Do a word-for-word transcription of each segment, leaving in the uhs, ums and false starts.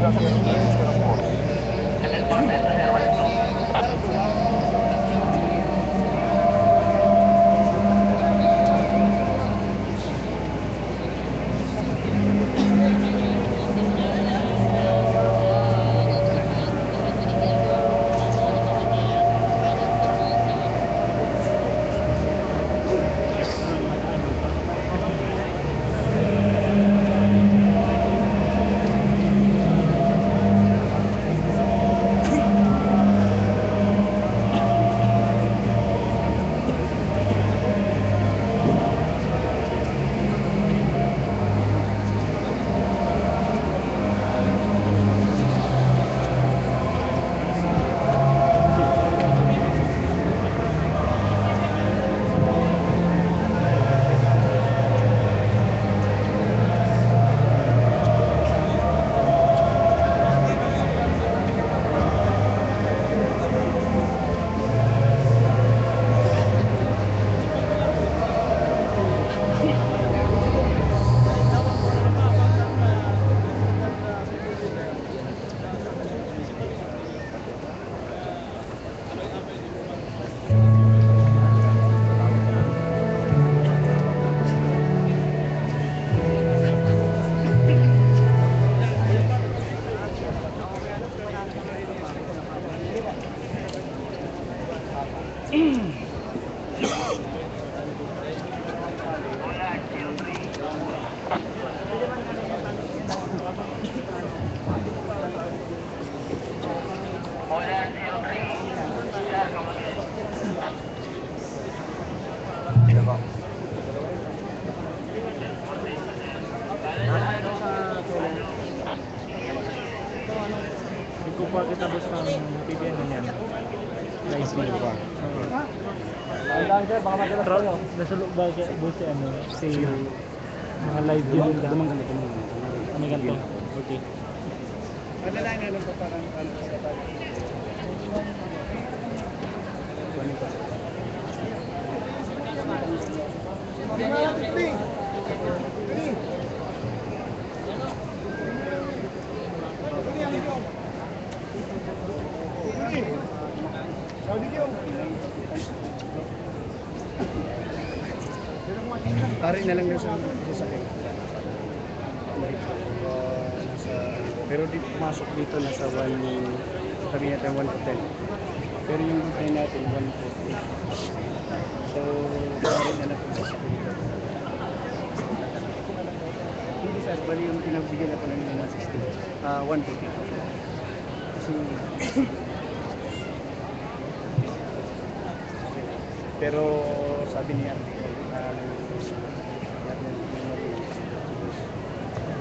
Hindi ko pa kita basta ang P B N niyan. Live view pa. Ang dami, sir, baka madalas Tra- kayo. Nasulo ba kaya, boss, si ano, si Sino? Mga live view Dumang-, nila. Dumanggan na, dumanggan na. Ano ganito? Okay. Ano lang, ano pa, parang, ano, sa pag- Pare na lang daw sa, sa sakit. Nasa, pero di pumasok dito, nasa one, sabi niya tayo, one to ten. Pero yung good time natin, one to eight. So, pare na lang sa sakit. Hindi, sir, bali yung pinagbigyan ako ng one sixty. Ah, one fifty. Kasi, pero sabi niya, ah,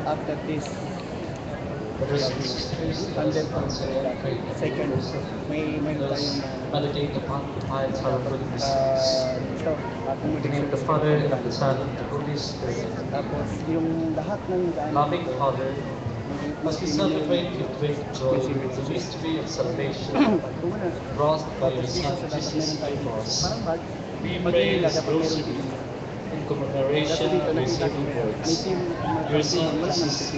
after this, under second, may, may tayong na meditate upon the piety of our good business. Ah, ito, accommodation. In the name of the Father, and of the Son, and of the Holy Spirit. Tapos, yung lahat ng daan, Loving Father, as we celebrate with great joy the mystery of salvation wrought by your Son Jesus our Lord, we pray this rosary in commemoration of your saving words. Your Son Jesus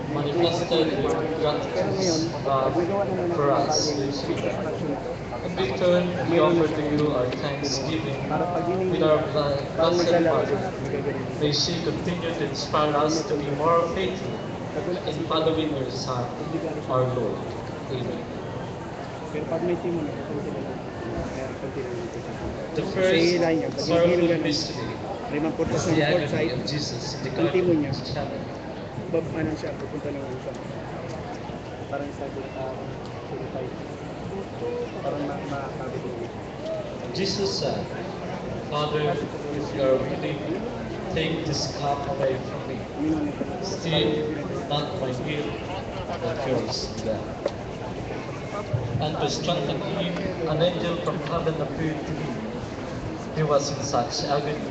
manifested your gratitude, uh, for us, the children. In return, we offer to you our thanksgiving with our bla-, Blessed Mother. May she continue to inspire us to be more faithful in following your Son, our Lord. Amen. The first sorrowful mystery is the agony of Jesus in the Garden of Gethsemane. Bab-, ano siya, pupunta ng ano siya. Parang sabi, um, purified. Parang ma-, makakabit mo. Jesus said, "Father, if you are willing, take this cup away from me. Still, not my will, but yours be done." And to strengthen him, an angel from heaven appeared to him. He was in such agony,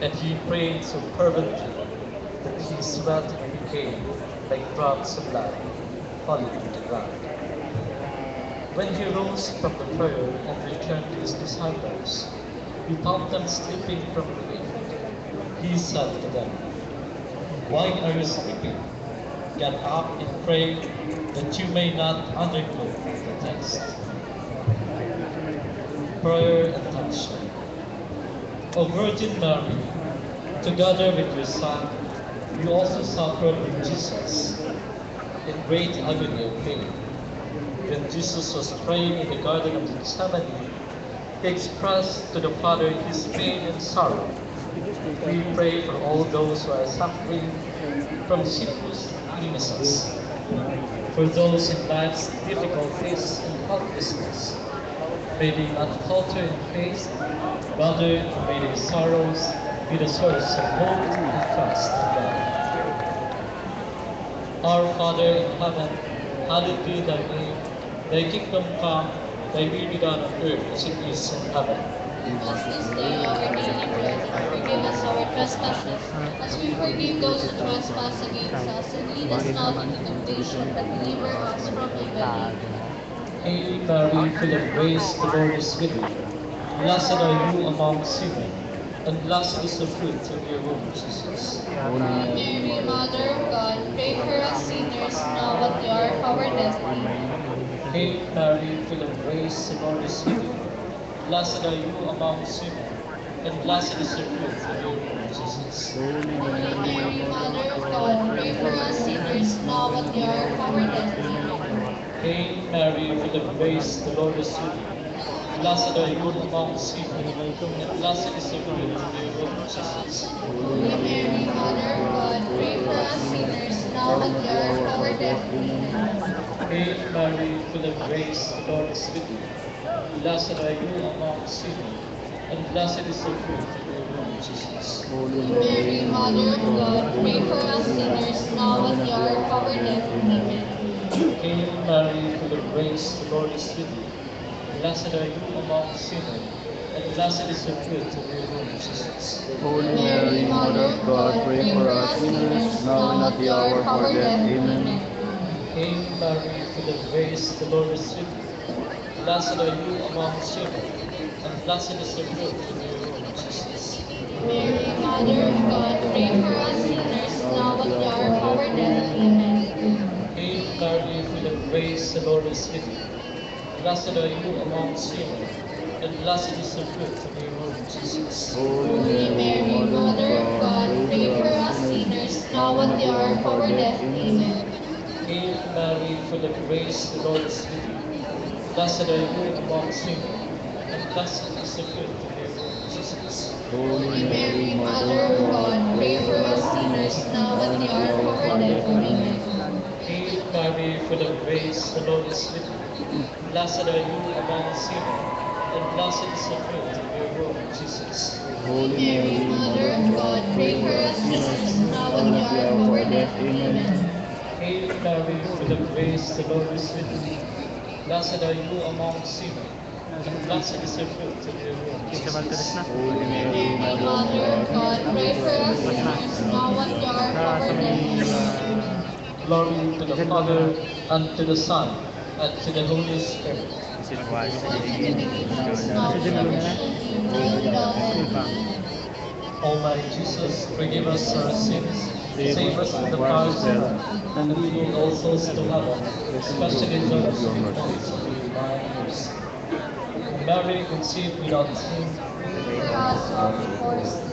and he prayed so fervently that his sweat became like drops of blood falling to the ground. When he rose from the prayer and returned to his disciples, he found them sleeping from the wake. He said to them, "Why are you sleeping? Get up and pray that you may not undergo the test. Prayer and action. O Virgin Mary, together with your Son, you also suffered with Jesus in great agony of pain. When Jesus was praying in the Garden of Gethsemane, he expressed to the Father his pain and sorrow. We pray for all those who are suffering from serious illnesses, for those in life's difficulties and helplessness. May they not falter in faith, rather may their sorrows be the source of hope and trust in God. Our Father in heaven, hallowed be thy name. Thy kingdom come, thy will be done on earth as it is in heaven. Give us this day our daily bread, and forgive us our trespasses, as we forgive those who trespass against us, and lead us not into temptation, but deliver us from evil. Hail Mary, full of grace, the Lord is with thee. Blessed are you among women, and blessed is the fruit of your womb, Jesus. Holy Mary, Mother of God, pray for us sinners, now at the hour of our death. Amen. Hail Mary, full of grace, the Lord is with you. Blessed are you among women, and blessed is the fruit of your womb, Jesus. Holy Mary, Mother of God, pray for us sinners, now at the hour of our death. Amen. Hail Mary, full of grace, the Lord is with you. Blessed are you among women, and blessed is the fruit of your womb, Jesus. Holy Mary, Mother of God, pray for us sinners, now at the hour of our death. Amen. Hail Mary, full of grace, the Lord is with you. Blessed are you among women, and blessed is the fruit of your womb, Jesus. Holy Mary, Mother of God, pray for us sinners, now at the hour of our death. Amen. Hail Mary, full of grace, the Lord is with you. Blessed are you among women, and blessed is the fruit of your womb, Jesus. Holy Mary, Mother of God, pray for us sinners, now and at the hour of our death. Amen. Hail Mary, full of grace, the Lord is with you. Blessed are you among women, and blessed is the fruit of your womb, Jesus. Mary, Mother of God, pray for us sinners, now at the hour of our death. Amen. Hail Mary, full of grace, the Lord is with you. Blessed are you among women, and blessed is the fruit of your womb, Jesus. Holy Mary, Mother of God, pray for us sinners, now at the hour of our death. Amen. Hail Mary, full of grace, the Lord is with you. Blessed are you among women, and blessed is the fruit of your womb, Jesus. Holy Mary, Mother of God, pray for us sinners, now at the hour of our death. Amen. Hail Mary, full of grace, the Lord is with you. Blessed are you among women, and blessed is the fruit of your womb, Jesus. Holy Mary, Mother of God, pray for us sinners, now and at the hour of our death. Amen. Hail Mary, full of grace, the Lord is with you. Blessed are you among women, and blessed is the fruit of your womb, Jesus. Holy Mary, Mother of God, pray for us sinners, now and at the hour of our death. Amen. Glory to the Father, and to the Son, and to the Holy Spirit. This is why. Almighty Jesus, forgive us our sins, save us from the fires of hell, and lead all souls to heaven, especially those who most need thy mercy. Mary conceived without sin. Pray for us now before sin.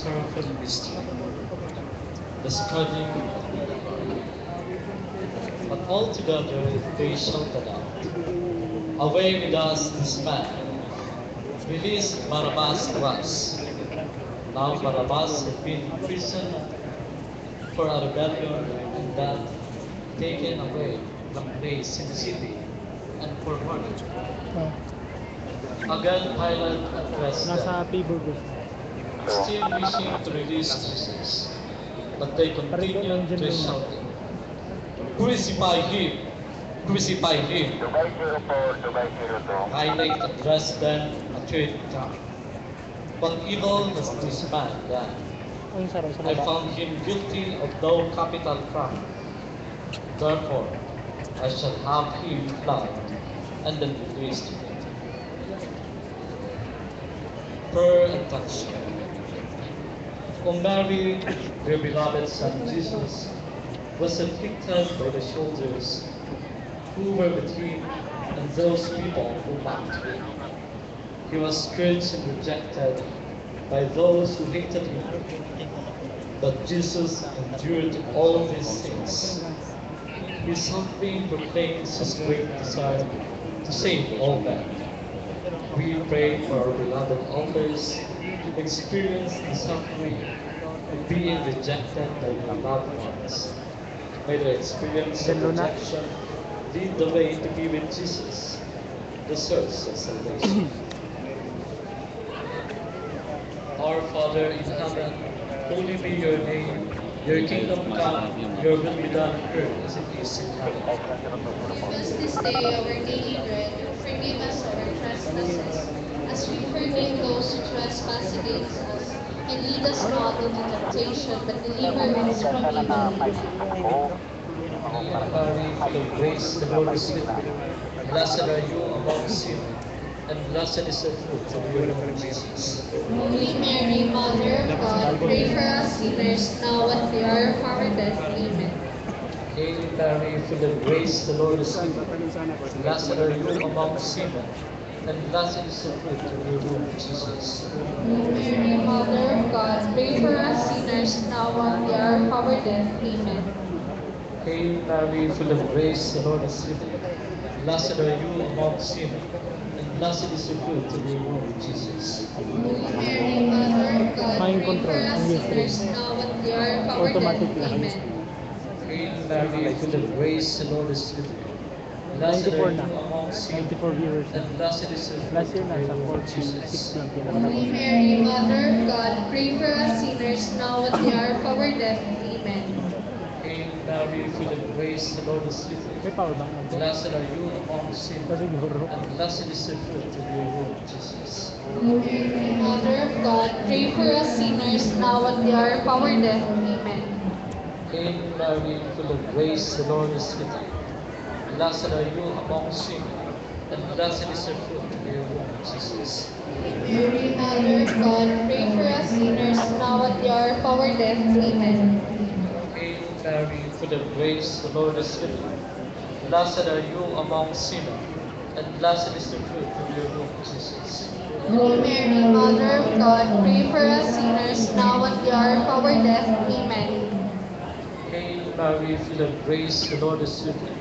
Seraphim mystery, the spreading of the light. But altogether they shouted out, "Away with us this man! Release Barabbas to us!" Now Barabbas had been imprisoned for a rebellion and that taken away from place in the city and for murder. Ah. Again, Pilate addressed them, still wishing to release Jesus, but they continued to shout, "Crucify him! Crucify him!" Pilate addressed them a third time, "What evil has this man done? I found him guilty of no capital crime. Therefore, I shall have him flogged and then released to them." Prayer and thanksgiving. O Mary, your beloved Son Jesus was afflicted by the soldiers who were with him and those people who mocked him. He was scourged and rejected by those who hated him. But Jesus endured all these things. His suffering proclaims his great desire to save all men. We pray for our beloved elders who experienced the suffering of being rejected by their loved ones. May their experience of rejection lead the way to be with Jesus, the source of salvation. Our Father in heaven, holy be your name. Your kingdom come, your will be done on earth as it is in heaven. Give us this day our daily bread, and forgive us our trespasses, as we forgive those who trespass against us. And lead us not into temptation, but deliver us from evil. Hail Mary, full of grace, the Lord is with you. Blessed are you among women, and blessed is the fruit of your womb, Jesus. Holy Mary, Mother of God, pray for us sinners, now at the hour of our death. Amen. Hail Mary, full of grace, the Lord is with you. Blessed are you among women, and blessed is the fruit of your womb, Jesus. Holy Mary, Mother of God, pray for us sinners, now at the hour of our death. Amen. Hail Mary, full of grace, the Lord is with you. Blessed are you among women, and blessed is the fruit of your womb, Jesus. Holy Mary, Mother of God, pray for us sinners, now at the hour of our death. Amen. Hail Mary, full of grace, the Lord is with you. Blessed are you among women, and blessed is the fruit of your womb, Jesus. Holy Mary, Mother of God, pray for us sinners, now at the hour of our death. Amen. Hail Mary, full of grace, the Lord is with you. Blessed are you among women, and blessed is the fruit of your womb, Jesus. Holy Mary, Mother of God, pray for us sinners, now at the hour of our death. Amen. Hail Mary, full of grace, the Lord is with you. Blessed are you among women, and blessed is the fruit of your womb, Jesus. Mary, Mother of God, pray for us sinners, now at the hour of our death. Amen. Hail Mary, full of grace, the Lord is with you. Blessed are you among women, and blessed is the fruit of your womb, Jesus. Holy Mary, Mother of God, pray for us sinners, now at the hour of our death. Amen. Hail Mary, full of grace, the Lord is with you.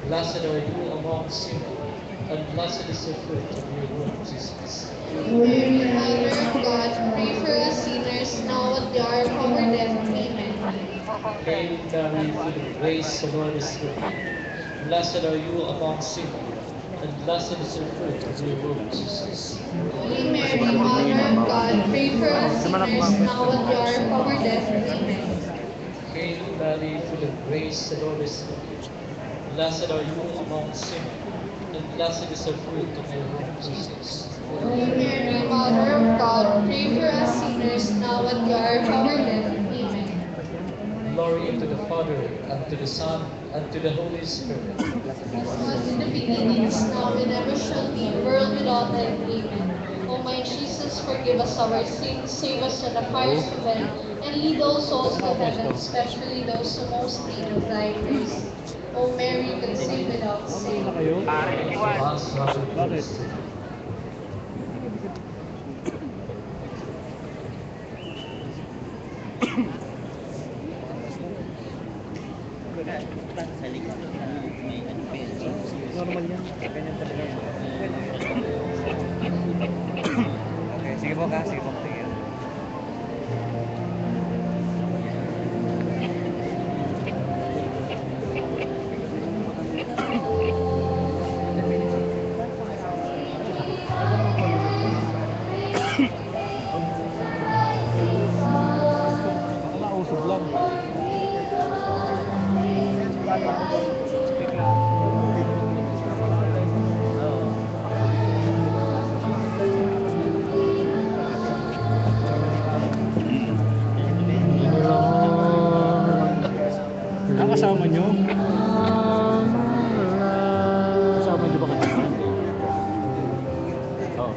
Blessed are you among women, and blessed is the fruit of your womb, Jesus. Mary, Mother of God, pray for us sinners, now at the hour of our death. Amen. Hail Mary, full of grace, the Lord is with you. Blessed are you among women, and blessed is the fruit of your womb, Jesus. Holy Mary, Mother of God, pray for us sinners, now at the hour of our death. Amen. Hail Mary, full of grace, the Lord is with you. Blessed are you among women, and blessed is the fruit of your womb, Jesus. Holy Mary, Mother of God, pray for us sinners, now at the hour of our death. Amen. Glory to the Father, and to the Son, and to the Holy Spirit. As was in the beginning, is now, and ever shall be, world without end. Amen. O my Jesus, forgive us our sins, save us from the fires of hell, and lead all souls to heaven, especially those who most need of thy mercy. O Mary, conceived without sin. Bakit? Okay, sige po ka, sige po. Sige. Wala, usog lang. Ang asawa nyo? Asawa nyo ba kayo? Oo.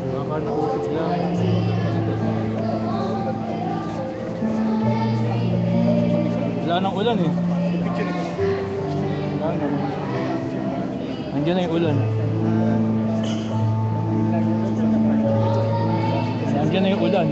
Baka nausog lang. Wala nang ulan eh. Wala na. Nandiyan na yung ulan. Nandiyan na yung ulan.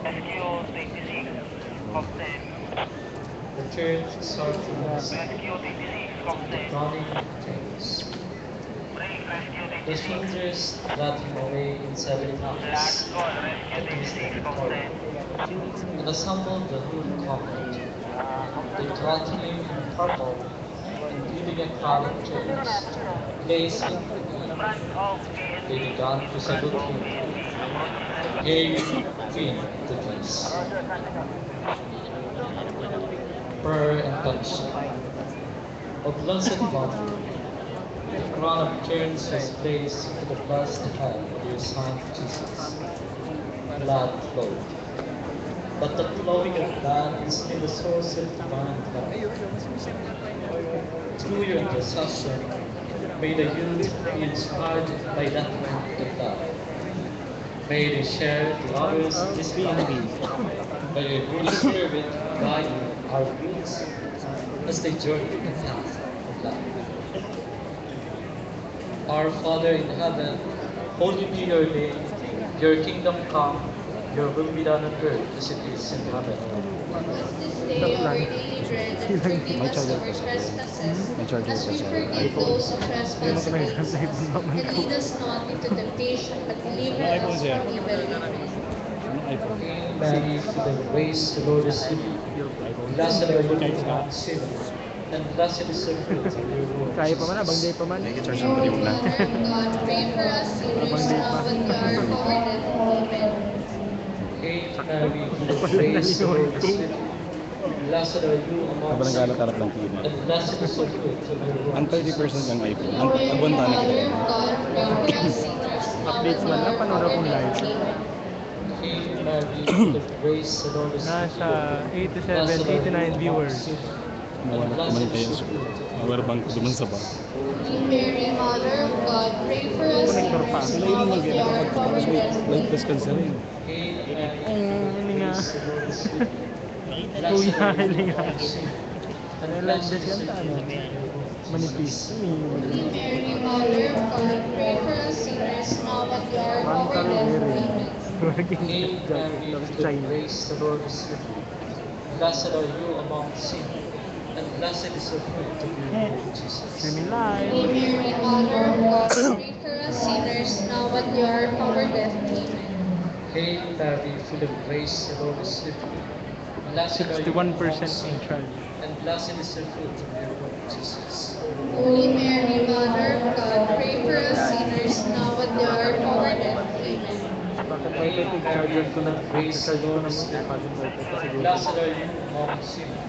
Rescue twenty-six, Copter. The church is sorrowful and sad. Rescue twenty-six, Copter. The chronic change. Break, Rescue The twenty-six. Soldiers led him away in seven Last cars call, Rescue at Mister twenty-six, Copter. And assembled the whole company. They clad him in purple, and leading a crowd of church, placed him at the gate. They began to salute him, "Hail, Queen of the Jews." Prayer and petition. O blessed Father, the crown of thorns was placed at the blessed head of your Son Jesus. Blood flowed. But the flowing of blood is still the source of divine love. Through your intercession, may the youth be inspired by that kind of love. May they share to others this love. May your Holy Spirit guide our youths as they journey the path of life. Our Father in heaven, holy be your name. Your kingdom come, your will be done on earth as it is in heaven. Give us this day our daily bread, and forgive us our trespasses, as we forgive those who trespass against us. And lead us not into temptation, but deliver us from evil. Amen. Hail Mary, full of grace, the Lord is with you. Blessed are you among women, and blessed is the fruit of your womb. Kaya pa man, abang day pa man. May charge ang paliwag na. Mother of God, pray for us sinners, now and at the hour of our death. Amen. Hail Mary, full of grace, the Lord is with you. Blessed are you among women, and blessed is the fruit of your womb. Ang thirty percent ang iPhone. Ang, ang buwan tayo na kita. Updates man lang, panood akong live. Hail Mary, full of grace, the Lord is with you. Nasa eighty-seven, eighty-nine viewers. Nawala naman kayo sa power bank ko naman sa bus. Mary, Mother of God, pray for us sinners, now and at the hour of our death. Light, light gas cancer yun. Ang, ano nga. Kuya, hiling nga. Ano lang, das yan, ano? Manipis. Mary, Mother of God, pray for us sinners, now and at the hour of our death. Amen. Working job, China. Blessed are you among women, and blessed is the fruit of your womb, Jesus. Swimming live. Holy Mary, Mother of God, pray for us sinners, now at the hour of our death. Amen. Hail Mary, full of grace, the Lord is with you. Blessed are you sixty-one percent among women, in trial, and blessed is the fruit of your womb, Jesus. Holy Mary, Mother of God, pray for us sinners, now at the hour of our death. Amen. Blessed are you among women,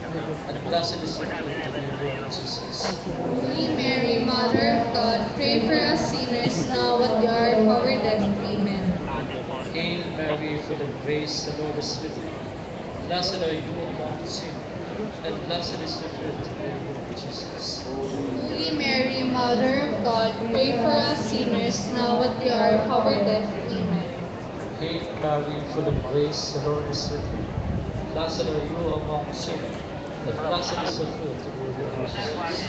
and blessed is the fruit of your womb, Jesus. Holy Mary, Mother of God, pray for us sinners now at the hour of our death. Amen. Hail Mary, full of grace, the Lord is with you. Blessed are you among women, and blessed is the fruit of your womb, Jesus. Holy Mary, Mother of God, pray for us sinners now at the hour of our death. Amen. Hail Mary, full of grace, the Lord is with you. Blessed are you among women, and blessed is the fruit of your womb, Jesus.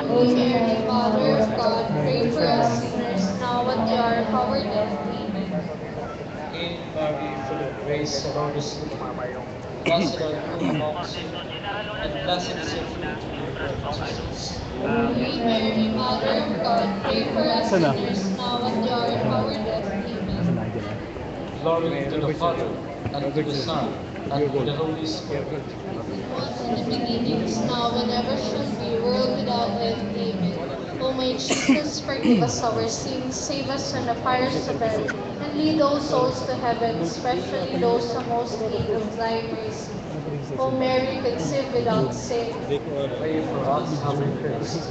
Holy Mary, Mother of God, pray for us sinners now at the hour of our death. Amen. Hail Mary, full of grace, the Lord is with you. Blessed are you among women, and blessed is the fruit of your womb, Jesus. Holy Mary, Mother of God, pray for us sinners now at the hour of our death. Amen. Glory to the Father, and to the Son, and to the Holy Spirit. As was in the beginning, is now, and ever shall be, world without end. Amen. O my Jesus, forgive us our sins, save us from the fires of hell, and lead all souls to heaven, especially those who most need of thy mercy. O Mary, conceived without sin. Pray for us, happy Christ.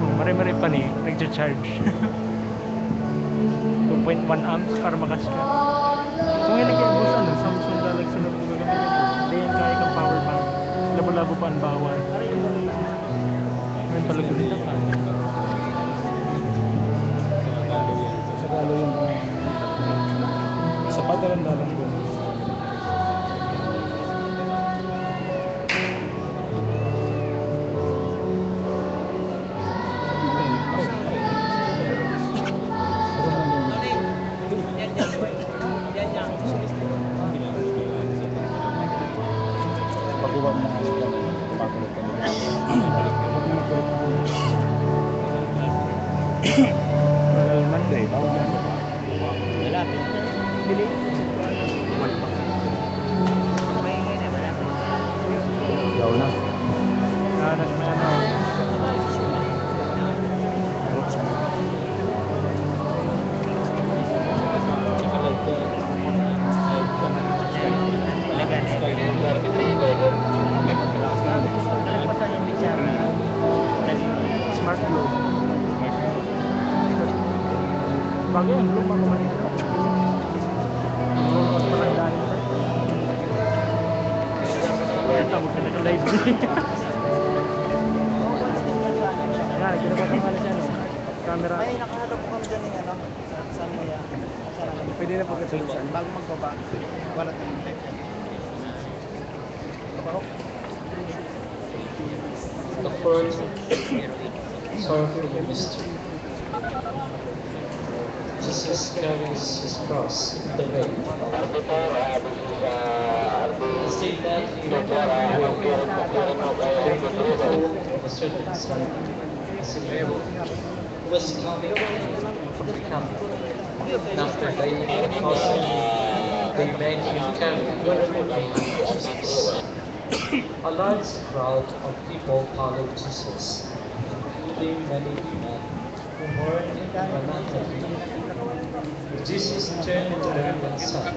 Oh, mare-mare pa ni, nagcha-charge. Two point one amps para makas ka. Kung yan nag-iubos, ano, Samsung Galaxy Note, gagamitin ko. Hindi yan kaya kang power bank. Labo-labo pa ang bawal. Ngayon pala ganito pa. Sa Tagalog yung, sa pagkalandalan ko. Pagkuha mo ng ano dyan, pakulot ka nila. Monday, tawag yan. Wala. Bili. Yaw na. Ah, nag-, ano. Smart Globe. Bagay, ang Globe, mga kapatid. Ang Globe, mas maganda yun. Ito, magkano ka live? Yan, ginagawa ko nga na siya, no? Camera. May nakaharap po kami dyan yung ano, sa, sa Maya. Sa, pwede na po kasi minsan, bago magbaba, wala na yung live. The fourth sorrowful mystery. Jesus carries his cross in the grave. As they led him away, they behold a certain son, Simeon, who was coming from the camp. And after laying on the cross, they made him carry behind Jesus. A large crowd of people followed Jesus, including many women who mourned him lamentably. Jesus turned to them and said,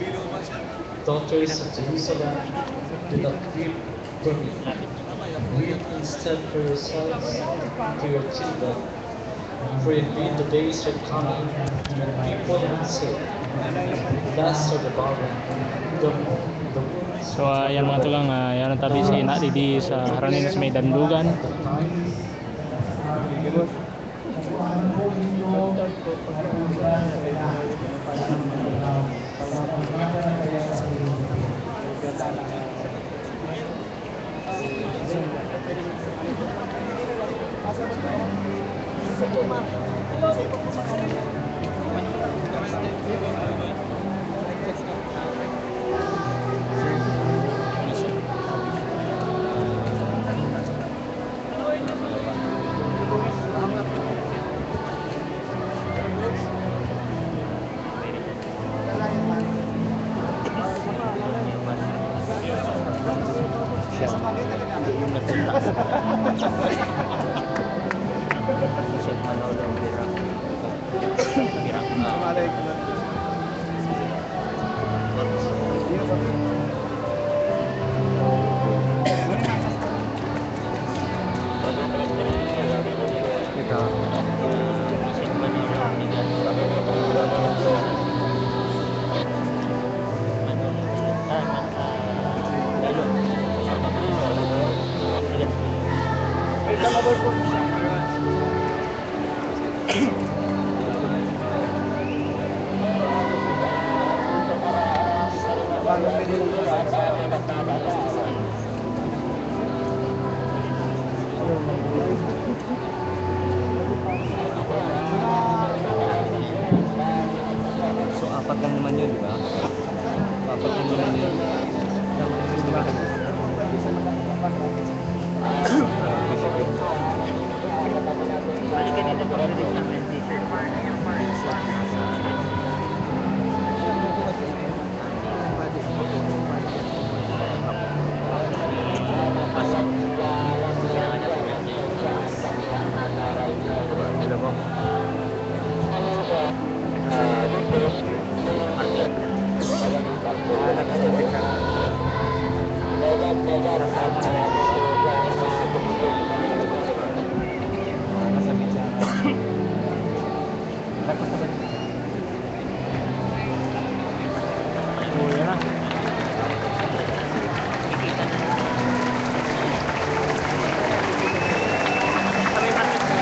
"Daughters of Jerusalem, do not grieve for me. Weep instead for yourselves and for your children. For indeed the days are coming when people will say, 'Blessed are the barren, the, the wombs." So, ah, yan, mga tugang, ah, yan ang tabi si Ina Didi sa harani na sa may Dandugan. Hindi yung nagpunta. Joseph Manolo Bira. Bira. Ito. So, apat lang naman yun, di ba? Apat lang naman yun. Oh, yan na.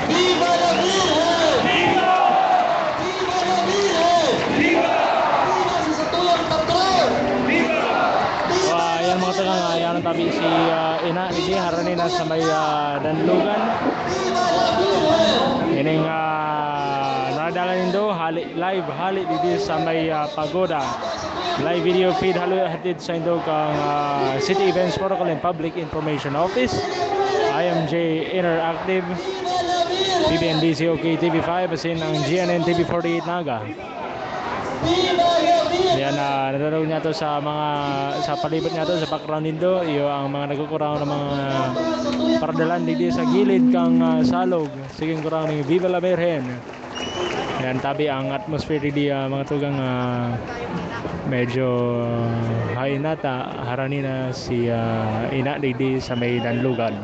Viva la Virgen! Viva la Virgen! Viva! Viva sa satuyang patron! Viva! Viva! Ah, yan, mga taga, ah, yan ang tabi si, ah, Ina, digdi, harani na sa may, ah, Danlugan. Viva la Virgen! Ining, ah, nadala nindo, hali, live, hali, digdi sa may, ah, Pagoda. Live video feed, halo, hatid saindo kan, ah, City Events Protocol and Public Information Office, I M J Interactive, P B N D C O K T V five, asin ang G N N T V forty-eight Naga. Yan, ah, nadadangog niyato sa mga, sa palibot niyato, sa background nindo, iyo ang mga nagkukuraw na mga paradalan digdi sa gilid kan, ah, salog. Sige, kuraw ning Viva la Virgen. Yan, tabi ang atmosphere digdi, ah, mga tugang, ah, medyo high na ta, harani na si, ah, Ina digdi sa may Danlugan.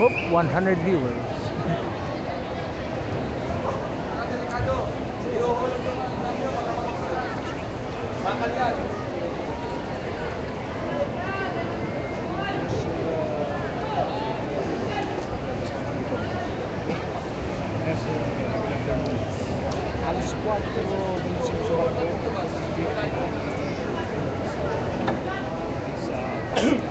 Oop, one hundred viewers. Alas kwatro, bentisinko. Hmm.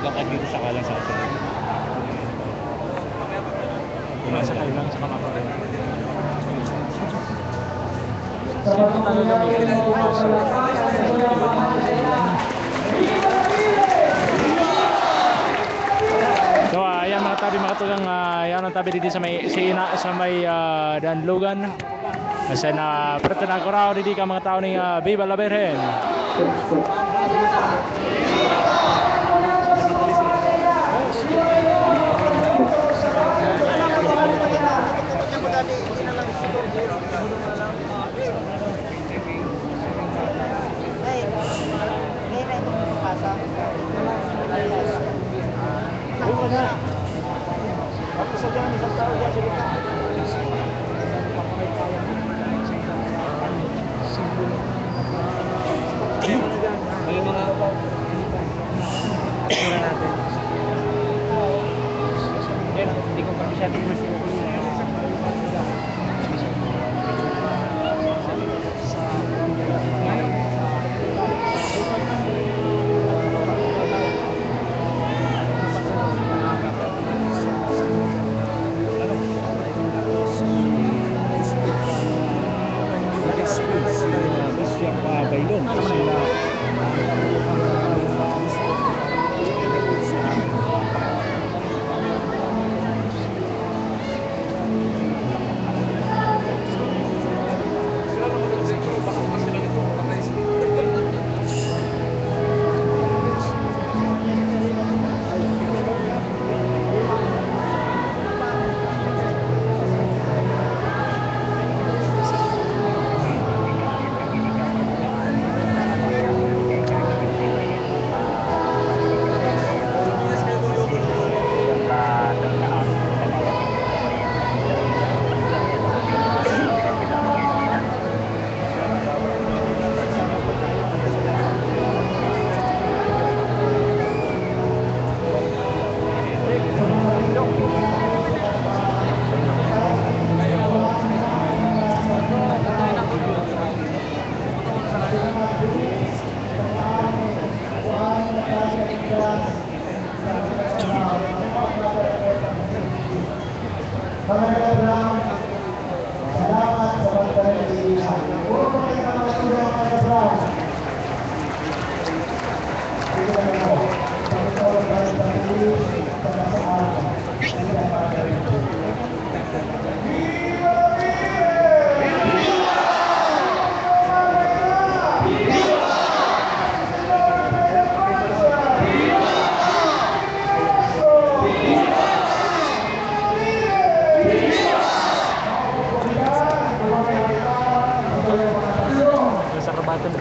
Lakad dito sa kalang sa atin. Nasa kailang sa kamatayan. So, ah, ayan, mga Tabi, mga tugang, ah, yan ang tabi didi sa may, sa ina, sa may, ah, Danlugan. Kasi na, pwerte na ang kurao didi ka, mga tao ni, ah, Viva la Virgen. May mga picture natin. Yan, hindi ko pa siya tingnan. Mga kabrang, salamat sa pagdala ng Pilihan. Puro pa kayo mga kabrang, mga kabrang. Sige na kayo. Pagkatawag tayo sa Pilihan, sa kasaan. Sa Robaton.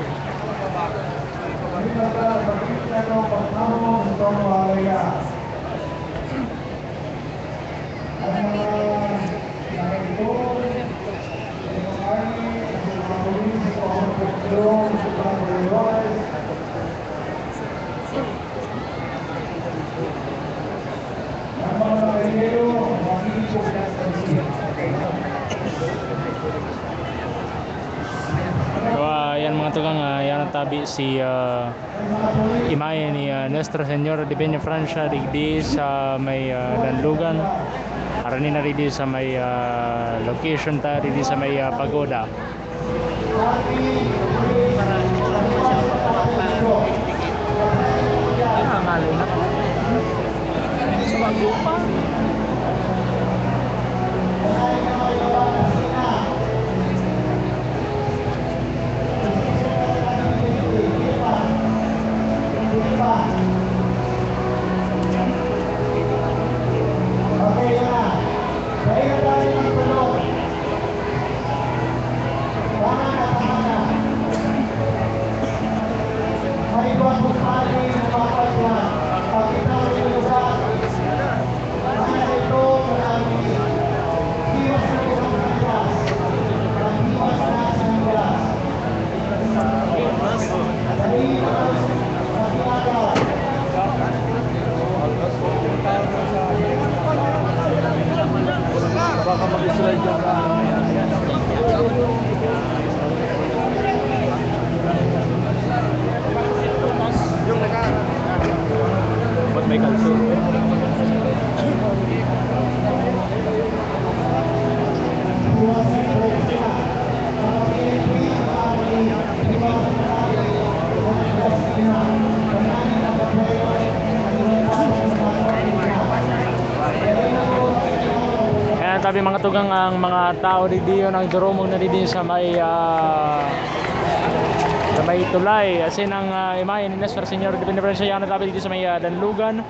So, ah, yan, mga tugang, ah, yan ang tabi si, ah, imahe ni, ah, Nuestra Señora de Peñafrancia digdi sa may, ah, Danlugan. Harani na digdi sa may, ah, location ta, digdi sa may, ah, pagoda. Ah, malay na. Sumagot pa. Baka mag-slide yung Ba't may kalso? Sabi, mga tugang, ang mga tao digdi, nagdurumog na digdi sa may, ah, sa may tulay. Asin ang, ah, imahe ni Nuestro Señor de Benevolencia, yan na tabi digdi sa may, ah, Danlugan.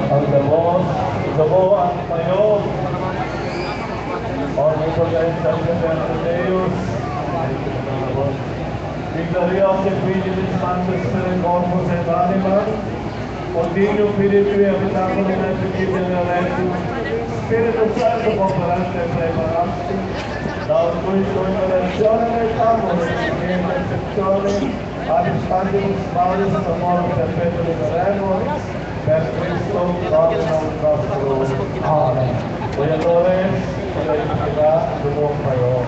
Ang gabos, gabo ang payo. Orgulho sa Santa Fe Mateus. Victoria se fili di Santo Spiritu Corpus et Anima. Continuo Filii Tui habitaculi in sanctibus Spiritu Sancto, cooperante et praeparanti, daos tuis in orationem aetamos, in intercessione ad instantimus Maris et amor perpetuo liberemur, per Christum Dominum nostrum. Amen. Boyadores, pagkain kita, dumog kayo.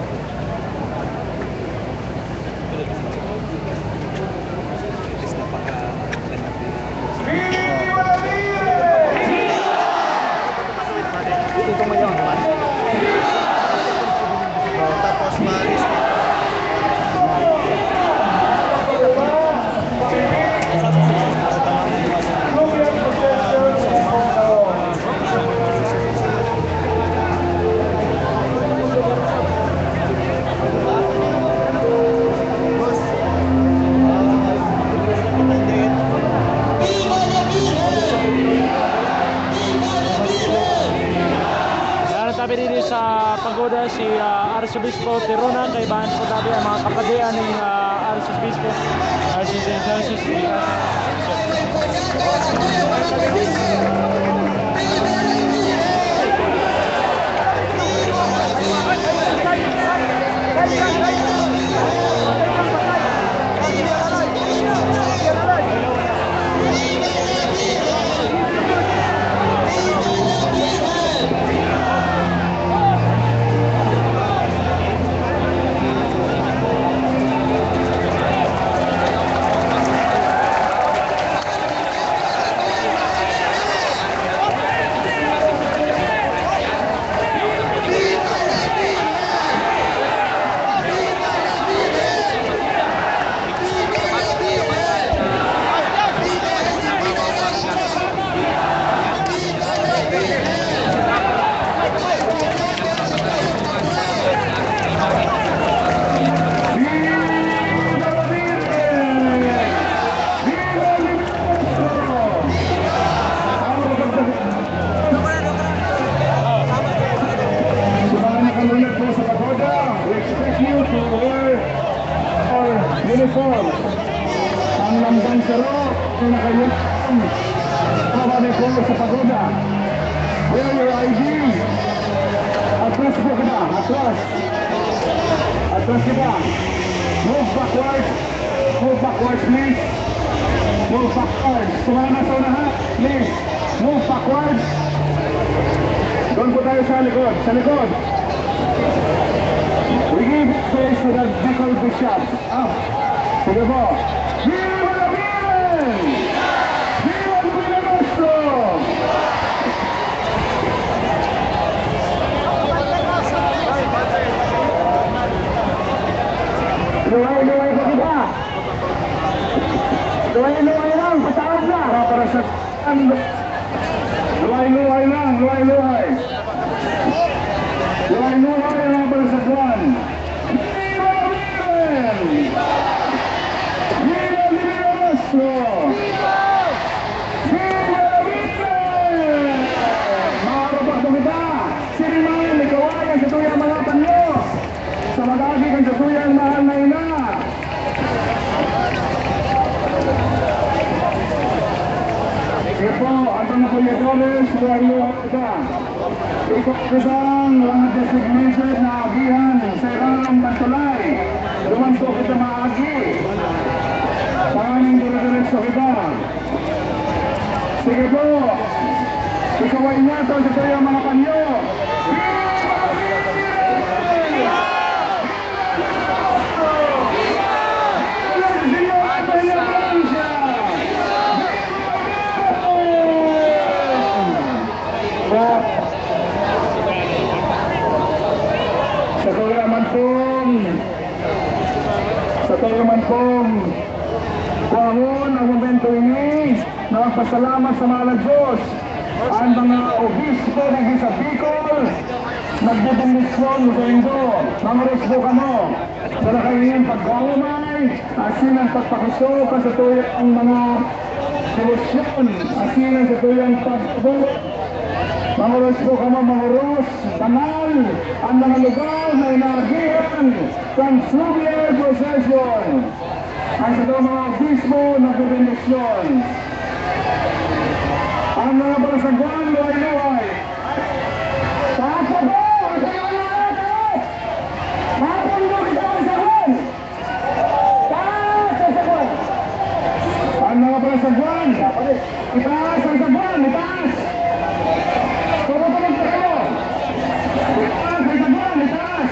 Yan ang tabi dito sa pagoda si, ah, Arsobispo Tirona, kaibahan po tabi ang mga kapadian ni, ah, Arsobispo, ah, si, si, si, si, si, Uniform. Ang lambang saro, pinakayun. Baba ni Paul sa pagoda. Wear your I D. Atras po kita. Atras. Atras kita. Move backward. Move backwards, please. Move backwards. Sa mga nasa unahan, please. Move backwards. Doon po tayo sa likod. Sa likod. We give space to the Bicol Bishops. Ah, sige po. Viva la Virgen! Viva la Virgen Nuestro! Luhay-luhay pa kita. Luhay-luhay lang, pataas na. Para sa Luhay-luhay lang, luhay-luhay. Luhay-luhay ang mga pagsagwan. Viva la Virgen! Viva Divino Rostro! Viva la Virgen! Maarap ako kita! Sino man, ikaw ay ang satuyang mga panyo! Sa mag-agi kan satuyang mahal na ina! Sige po, ang mga punyadores, luhay-luhay ka. Ikaw isang mga designated na agihan sa ilang pantulay. Duman po kita maagi. Tanganing dire-diretso kita. Sige po. Ikaw ay inyato sa tuyang mga panyo. Sa tuya man pong, sa tuya man pong, kuhamon ang momento ini na magpasalamat sa mahal na Diyos. Ang mga obispo na sa Bicol, nagdedendisyon sa indo. Mga obispo kamo, sa nakaingin pagkaumay, asin ang pagpakisok kan satuyang mga debosyon, asin ang satuyang pagtubod. Mga obispo kamo, mga oros, banal, ang mga lugar na inaagihan kan Fluvial Procession. Ang sa mga obispo na bendisyon. Ang mga pagsagwan, luhay-luhay. Taas na po! Ang mga taas! Mapundok ito ang sagwan! Taas ang sagwan! Ang mga pagsagwan! Itaas ang sagwan! Itaas! Tumutulog na kayo! Itaas ang sagwan! Itaas!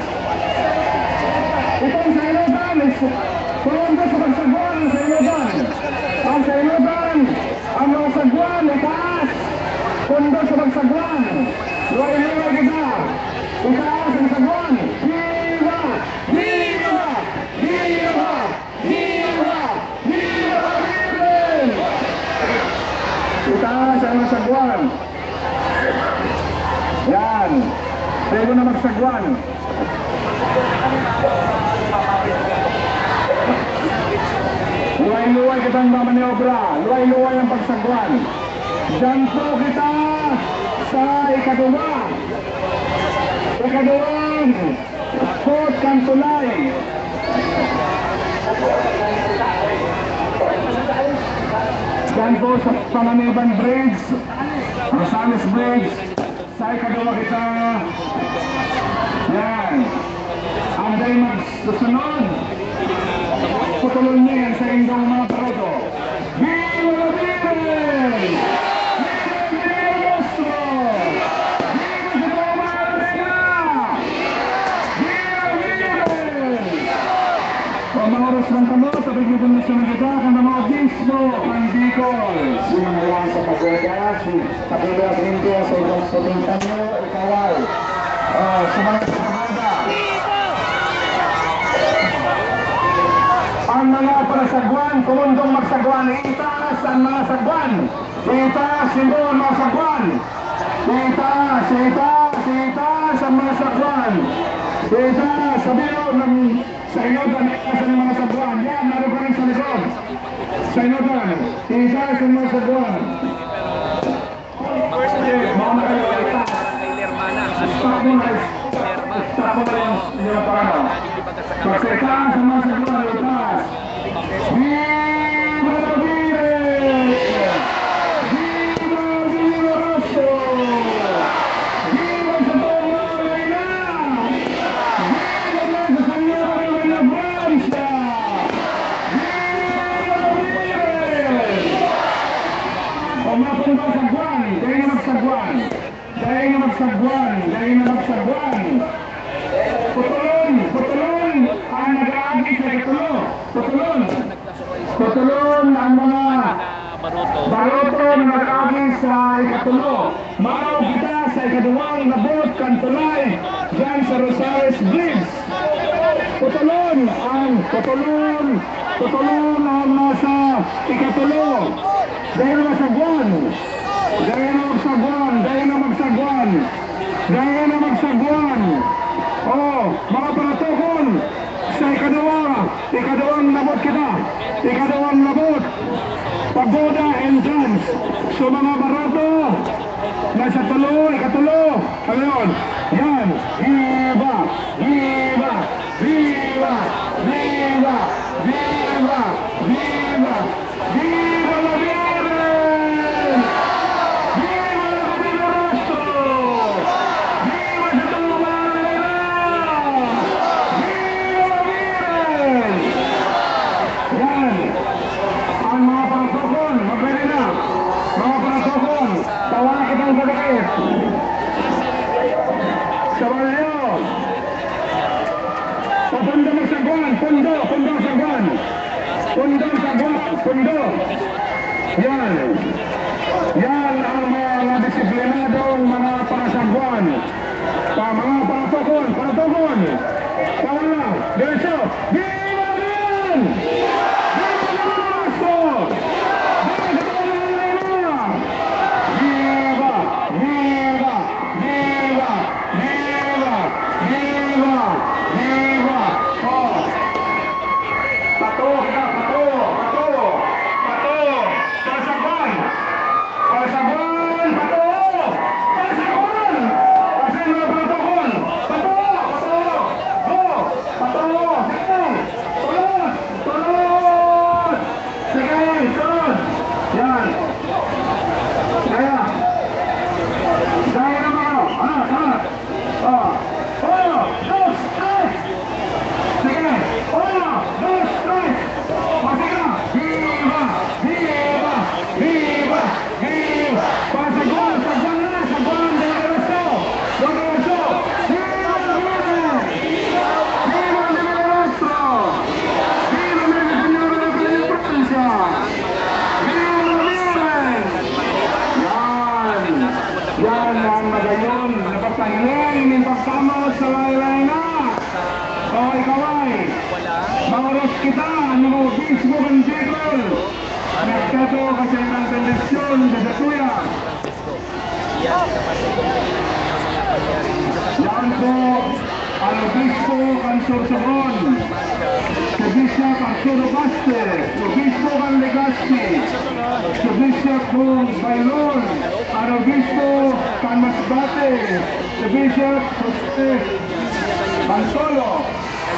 Itong sa ilotan is Pondo sa pagsagwan sa ilotan. Ang sa ilotan, ang mga sagwan, itaas. Pondo sa pagsagwan. Luhay-luhay kita. Itaas ang sagwan. Viva! Viva! Viva! Viva! Viva Virgen! Itaas ang mga sagwan. Yan. Pwede na magsagwan. Luhay-luhay kitang mamaniobra. Luhay-luhay ang pagsagwan. Diyan po kita sa ikaduwa. Ikaduwang kot kan tulay. Diyan po sa Panganiban Bridge, Rosales Bridge. Sa ikaduwa kita. Yan. Ang dahil magsusunod, putulon niya yan sa indong mga baroto. Viva la Virgen! Viva la Virgen Nuestro! Viva sa mga mga Reyna! Viva la Virgen! Pamaoros lang kamo, sa bigyan ng kita, kan mga obispo, kan Bicol. Sinangalan sa pagoda, si Pagkakasindi sa ibang pagkakasindi, ikaw ay, ah, sa mga pagkakasindi. Ang mga parasagwan, kumundong magsagwan, itaas ang mga sagwan. Itaas nindo ang mga sagwan. Itaas, itaas, itaas ang mga sagwan. Itaas, sa bilog ng, sa ilotan, itaas ang mga sagwan. Yan, meron pa rin sa likod. Sa ilotan, itaas ang mga sagwan. First year, mga nagkalimutan. Stop mo na, stop mo na yung, yung parang, pagsalita sa mga sagwan, itaas. Sagwan, dai na magsagwan. Putulon, putulon ang nag-aagi sa ikatulo. Putulon. Putulon ang mga baruto na nag-aagi sa ikatulo. Maraw kita sa ikaduwang labot kan tulay diyan sa Rosales Bridge. Putulon ang, putulon, putulon ang nasa ikatulo. Dai na magsagwan. Dai na magsagwan. Dai na magsagwan. Dai na magsagwan. Oh, mga paratokon, sa ikaduwa, ikaduwang labot kita. Ikaduwang labot. Pagoda entrance. So, mga baruto, nasa tulo, ikatulo. Ano yun? Yan. Viva! Viva! Viva! Viva! Viva! Viva! Viva la Virgen! Viva la Virgen Rostro! Viva sa Tumaray na! Viva la Virgen! Yan! Ang mga paratokon, mag-ready na! Mga paratokon, tawa na kitang pagkakit! Sa mga Papundo magsagwan, pundo, pundo sagwan. Pundo sagwan, pundo. Yan. Yan ang mga disiplinadong mga parasagwan. Pa, mga paratokon, paratokon. Pawala, diretso. Viva Bian! Viva Bian Maestro! Viva Bian Maestro! Viva! Viva! Viva! Viva! Viva! Viva! Oh! Pato kita, pato! Pato! Pato! Palasagwan! Palasagwan! Pato! Palasagwan! Palasagwan! Pato! Pato! Go! Pato! Sige! Tulog! Tulog! Sige, sunod. Yan. Kaya. Dahil naman ako. Angat, angat. Oh. Uno, dos, tres. Sige. Uno, dos, tres. O, sige na. Viva! Viva! Viva! Viva! Pasagwan! Sagwan na! Sagwan! Diretso! Diretso! Viva la Virgen! Viva la Virgen Rostro! Viva Nuestra Señora de la Peña Francia! Viva la Virgen! Yan! Yan ang magayon na pagtahiling nin pagsamot sa laylay na! O, ikaw ay, maoros kita, an mga obispo kan Bicol, nagtataw ka sa ilang bendisyon sa satuya. Yan po an obispo kan Sorsogon, si Bishop Arturo Baste, obispo kan Legazpi, si Bishop Bong Bailon, an obispo kan Masbate, si Bishop Jose Bantolo,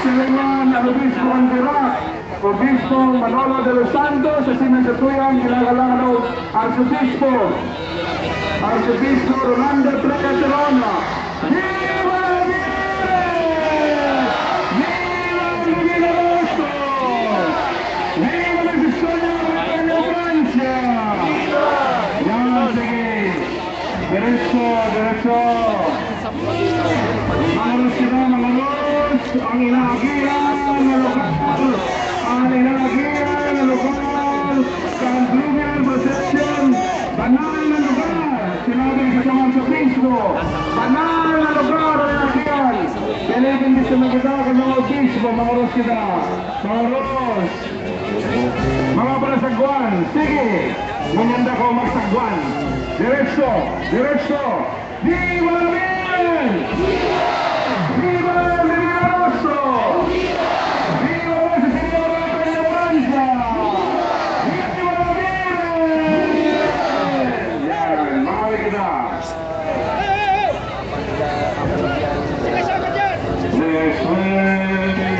si Leman an obispo kan Virac, Obispo Manolo de los Santos, asin an satuyang ginagalaw na Arsobispo, Arsobispo Rolando Triaterona. Viva la Virgen! Viva la Divina Rostro! Viva la Victoria de la Francia! Yan, sige. Diretso, diretso. Mga Rus sila, mga Rus. Ang inaagihan na lugar. Ang inaagihan na lugar. Sa Blue Veil Procession. Banal na lugar. Sinabi sa mga sa Facebook. Banal na lugar ang inaagihan. Kaya naiintindihan na kita, kaya mga Facebook, mga Rus kita. Mga Rus. Mga palasagwan, sige! Ngunyan da ko magsagwan. Diretso! Diretso! Viva la Virgen! Viva la Divina Rostro! Viva Nuestra Señora de la Peña Francia! Viva la Virgen! Yan, mahal kita! Después de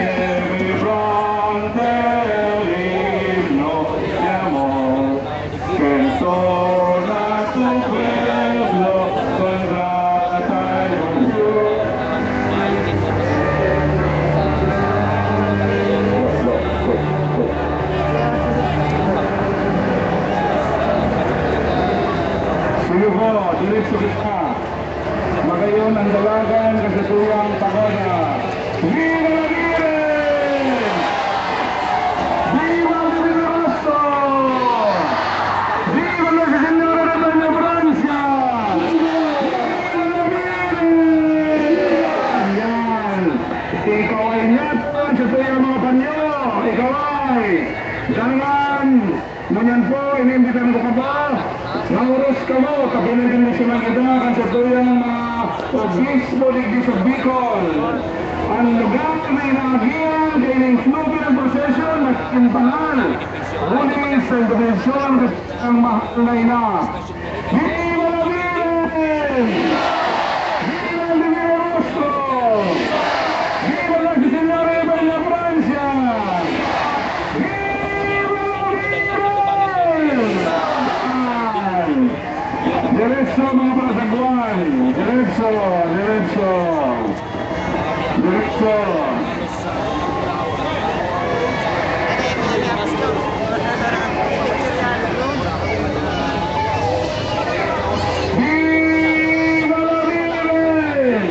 mi fronte el himno de amor, que entona tu pueblo con grata ilusión. Sige po, diretso kita. Nyo, ikaw ay dangan. Ngunyan po, inimbitahan ko kamo, mauros kamo, ta binibendisyonan kita kan satuyang mga obispo digdi sa Bicol. An lugar na inaagihan kaini nin Snoopy procession nagin banal, huli sa interdisyon kan mahal na ina. Viva la Virgen! Viva el Divino Rostro! Viva Nuestra Señora de la Francia! Viva la Virgen! Diretso, mga parasagwan! Diretso! Diretso! Diretso! Viva la Virgen!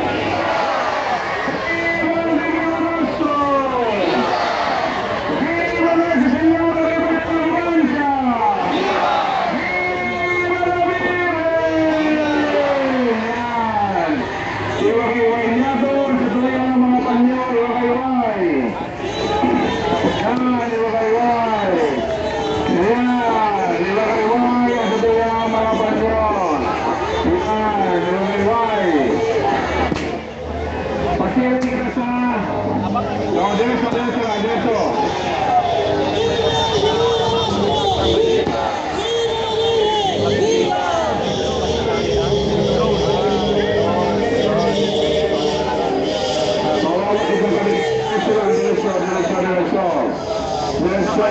Viva el Divino Rostro! Viva Nuestra Señora de Buenaventura! Viva la Virgen! Yan! Iwag-iway niyato sa tuya ng mga panyo, iwag-iway! Yan, iwag-iway! Yan, iwag-iway ang sa tuya ng mga panyo! Yan, iwag-iway! Pasiring kita sa... Oh, diretso, diretso, diretso. Diretso, diretso, diretso. Diretso.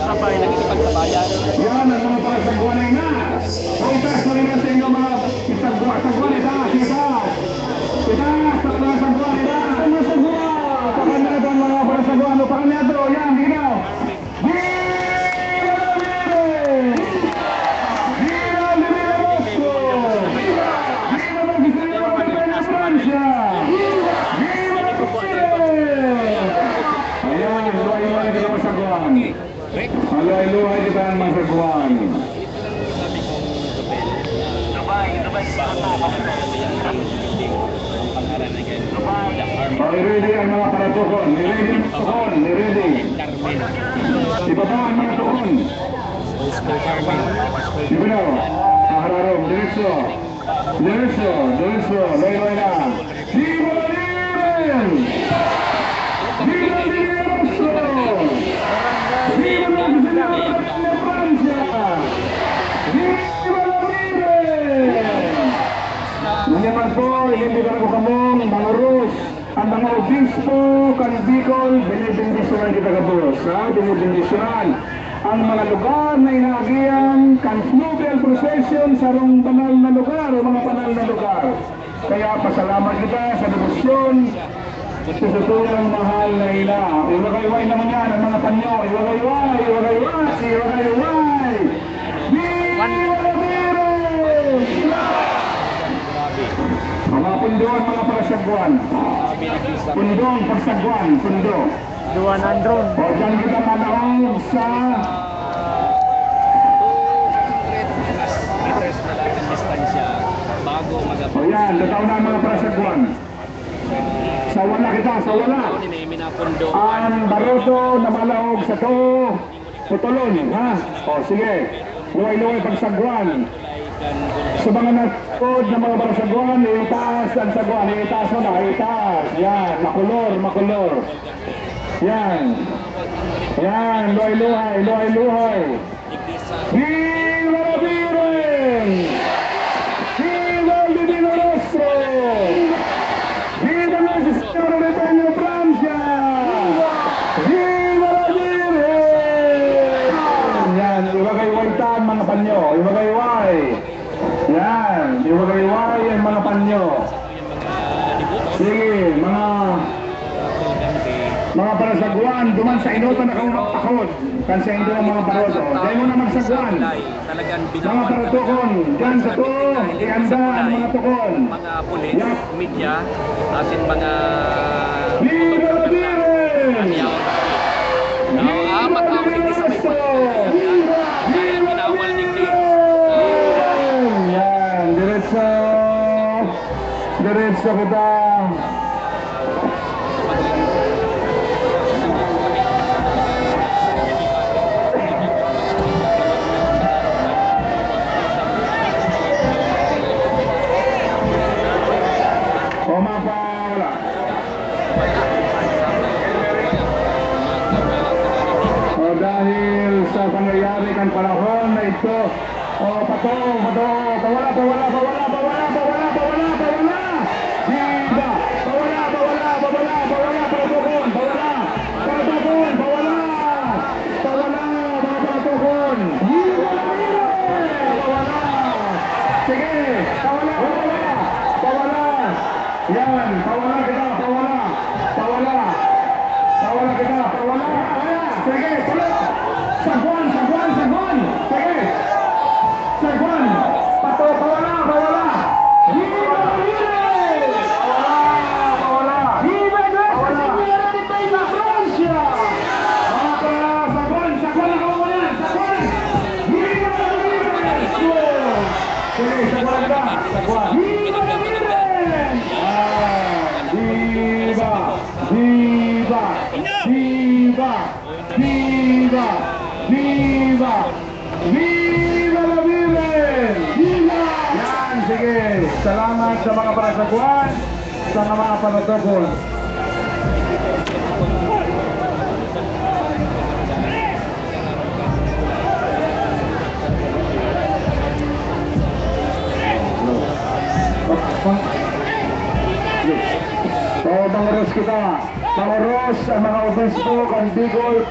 Sabay, nakikipagsabayan. Yan ang mga parasagwanay na. O, itaas mo rin ang sa inyo, mga isagwa-, sagwan, itaas, itaas. Itaas, sa mga sagwan, itaas. Ang mga sagwan. Pakanya ito ang mga parasagwan. O, pakanya ito. Yan, tingnan. Viva la Virgen! Viva la Virgen Bosco! Viva la Virgen de Peña Francia! Viva la Virgen! Ayan, luhay-luhay kita, mga sagwan. Maluhay-luhay kita, mga sagwan. O, i-ready ang mga paratukon. I-ready ang tukon. I-ready. Ibaba ang mga tukon. Ibaba. Ang hararom. Diretso. Diretso. Diretso. Loy-loy lang. Viva la Virgen! Viva la Virgen Rostro! Viva Nuestra Señora de Peña Francia! Viva la Virgen! Ngunyan man po, inimbitahan ko kamong mangoros. Ang mga obispo kan Bicol, binibendisyonan kita gabos, ha? Binibendisyonan ang mga lugar na inaagihan kan fluvial procession, sarong banal na lugar o mga banal na lugar. Kaya pasalamat kita sa debosyon sa satuyang mahal na ina. Iwagayway naman yan, ang mga panyo. Iwagayway, iwagayway, iwagayway. Viva la Virgen! Mga pundon, mga parasagwan. Pundong pagsagwan, pundo. Duan ang drone. O, dyan kita manaog sa... Meters na lang ang distansya bago mag- O yan, totoo na, mga parasagwan. Sa wala kita, sa wala. Ang baroto na malaog sa too, putulon, ha? O, sige. Luway-luway pagsagwan. Sa mga natukod na mga parasagwan, itaas ang sagwan, itaas mo na, itaas. Yan, makulor, makulor. Yan. Yan, luhay-luhay, luhay-luhay. Viva la Virgen! Viva el Divino Rostro! Viva Nuestra Señora de Peña Francia! Viva la Virgen! Yan, iwagayway tan, mga panyo. Iwagayway. Yan, iwagayway ang mga panyo. Sige, mga, mga parasagwan, duman sa inotan na kamo magpakod, kan sa indo ang mga baroto. Dahil mo na magsagwan. Mga paratukon, dyan sa to, ihanda ang mga tukon. Mga pulis, media, asin mga Viva la Virgen! Viva la Virgen! Viva la Virgen! Yan, diretso. Diretso kita. Pangyayari kan panahon na ito. O, pato, pato, pawala, pawala, pawala, pawala, pawala, pawala, pawala! Viva! Pawala, pawala, pawala, pawala, paratokon, pawala! Paratokon, pawala! Pawala, mga paratokon! Viva la Virgen! Pawala! Sige, pawala, pawala, pawala! Yan, pawala kita, pawala! Pawala! Pawala kita, pawala! Sige, pala! Sagwan, sagwan, sagwan! Sige! Sagwan! Pato, pawala, pawala! Viva la Virgen! Pawala, pawala! Viva Nuestra Señora de Peñafrancia! Pawala, sagwan, sagwan ang kawalan! Sagwan! Viva la Virgen! Sige, sagwan kita! Sagwan! Viva la Virgen! Ah, viva! Viva! Viva! Viva! Viva! Viva la Virgen! Viva! Yan, sige. Salamat sa mga parasagwan, sa mga paratokon. Pang-, pang-, pang-, Pangurus kita. Pangurus ang mga obispo kan Bicol,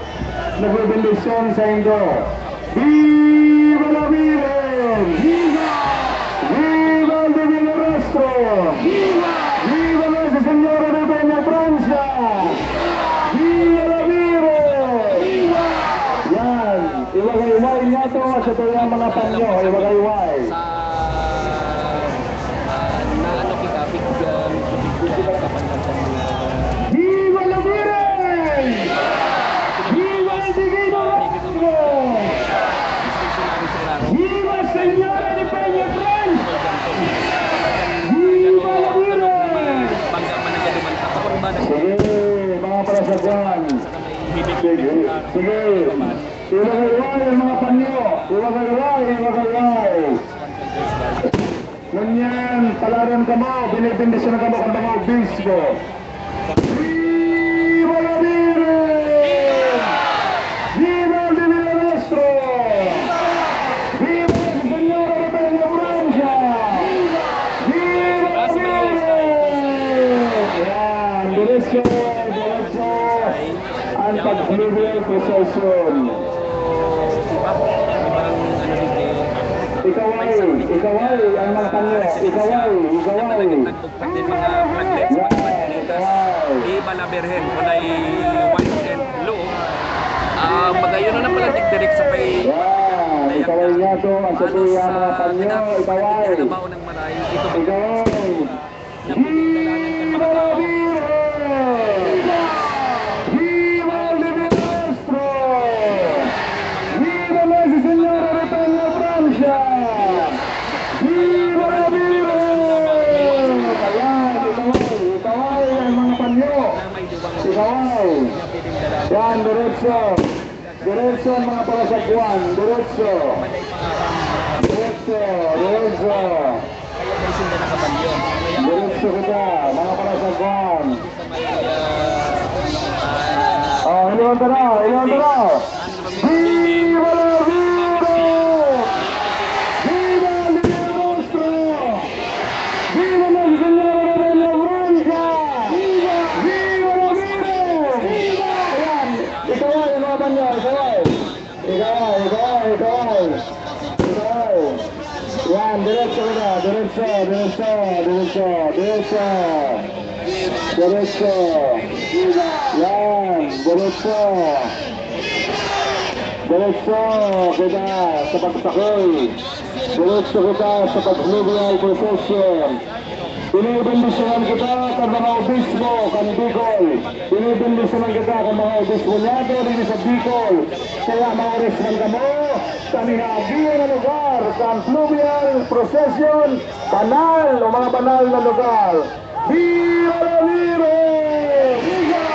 nagbebendisyon saindo. Viva la Virgen! Viva! Viva el Divino Rostro! Viva! Viva Nuestra Señora de Peña Francia! Viva la Virgen! Viva! Yan! Iwagayway niyato sa tuyang mga panyo, iwagayway. Ah, na ano kita, big, ah, medyo big na sa panlasa ng mga Viva la Virgen! Viva el Divino Rostro! Viva Señora de Peñafrancia! Viva la Virgen! Bangga man ang gaduman sa kapurbanan. Sige, mga parasagwan. Sige, sige. Iwagayway ang mga panyo. Iwagayway, iwagayway. Ngunyan, palaran kamo, binibendisyonan kamo kan mga obispo. Viva la Virgen! Viva el Divino Rostro! Viva Nuestra Señora de Peñafrancia! Viva la Virgen! Yan, diretso, diretso ang pag-fluvial procession. Ikaway, ikaway ang mga panyo. Ikaway, ikaway. Pati mga flaglets, mga banderitas. Viva la Virgen, kulay white and blue. Ah, magayon na pala digdirek sa pay. Yan, ikaway niyato, ang sabi ang mga panyo, ikaway. Ikaway. Viva la Virgen! Viva el Divino Rostro! Viva Nuestra Señora de Peñafrancia! Viva la Virgen! Ayan, ikaway, ikaway ang mga panyo. Ikaway. Yan, diretso. Diretso ang mga parasagwan. Diretso. Diretso, diretso. Diretso kita, mga parasagwan. Oh, hilingon ta na, hilingon ta na. Viva la Virgen! Viva el Divino Rostro! Viva Nuestra Señora de Peñafrancia! Viva! Viva la Virgen! Viva! Ayan, ikaway, mga panyo, ikaway. Ikaway, ikaway, ikaway. Ikaway. Yan, diretso kita. Diretso, diretso, diretso, diretso. Diretso. Yan, diretso. Diretso kita sa pagsakoy. Diretso kita sa pag-fluvial procession. Binibendisyonan kita kan mga obispo kan Bicol. Binibendisyonan kita kan mga obispo niyato digdi sa Bicol. Kaya maoris man kamo sa minaagi na lugar kan fluvial procession, banal o mga banal na lugar. Viva la Virgen! Viva!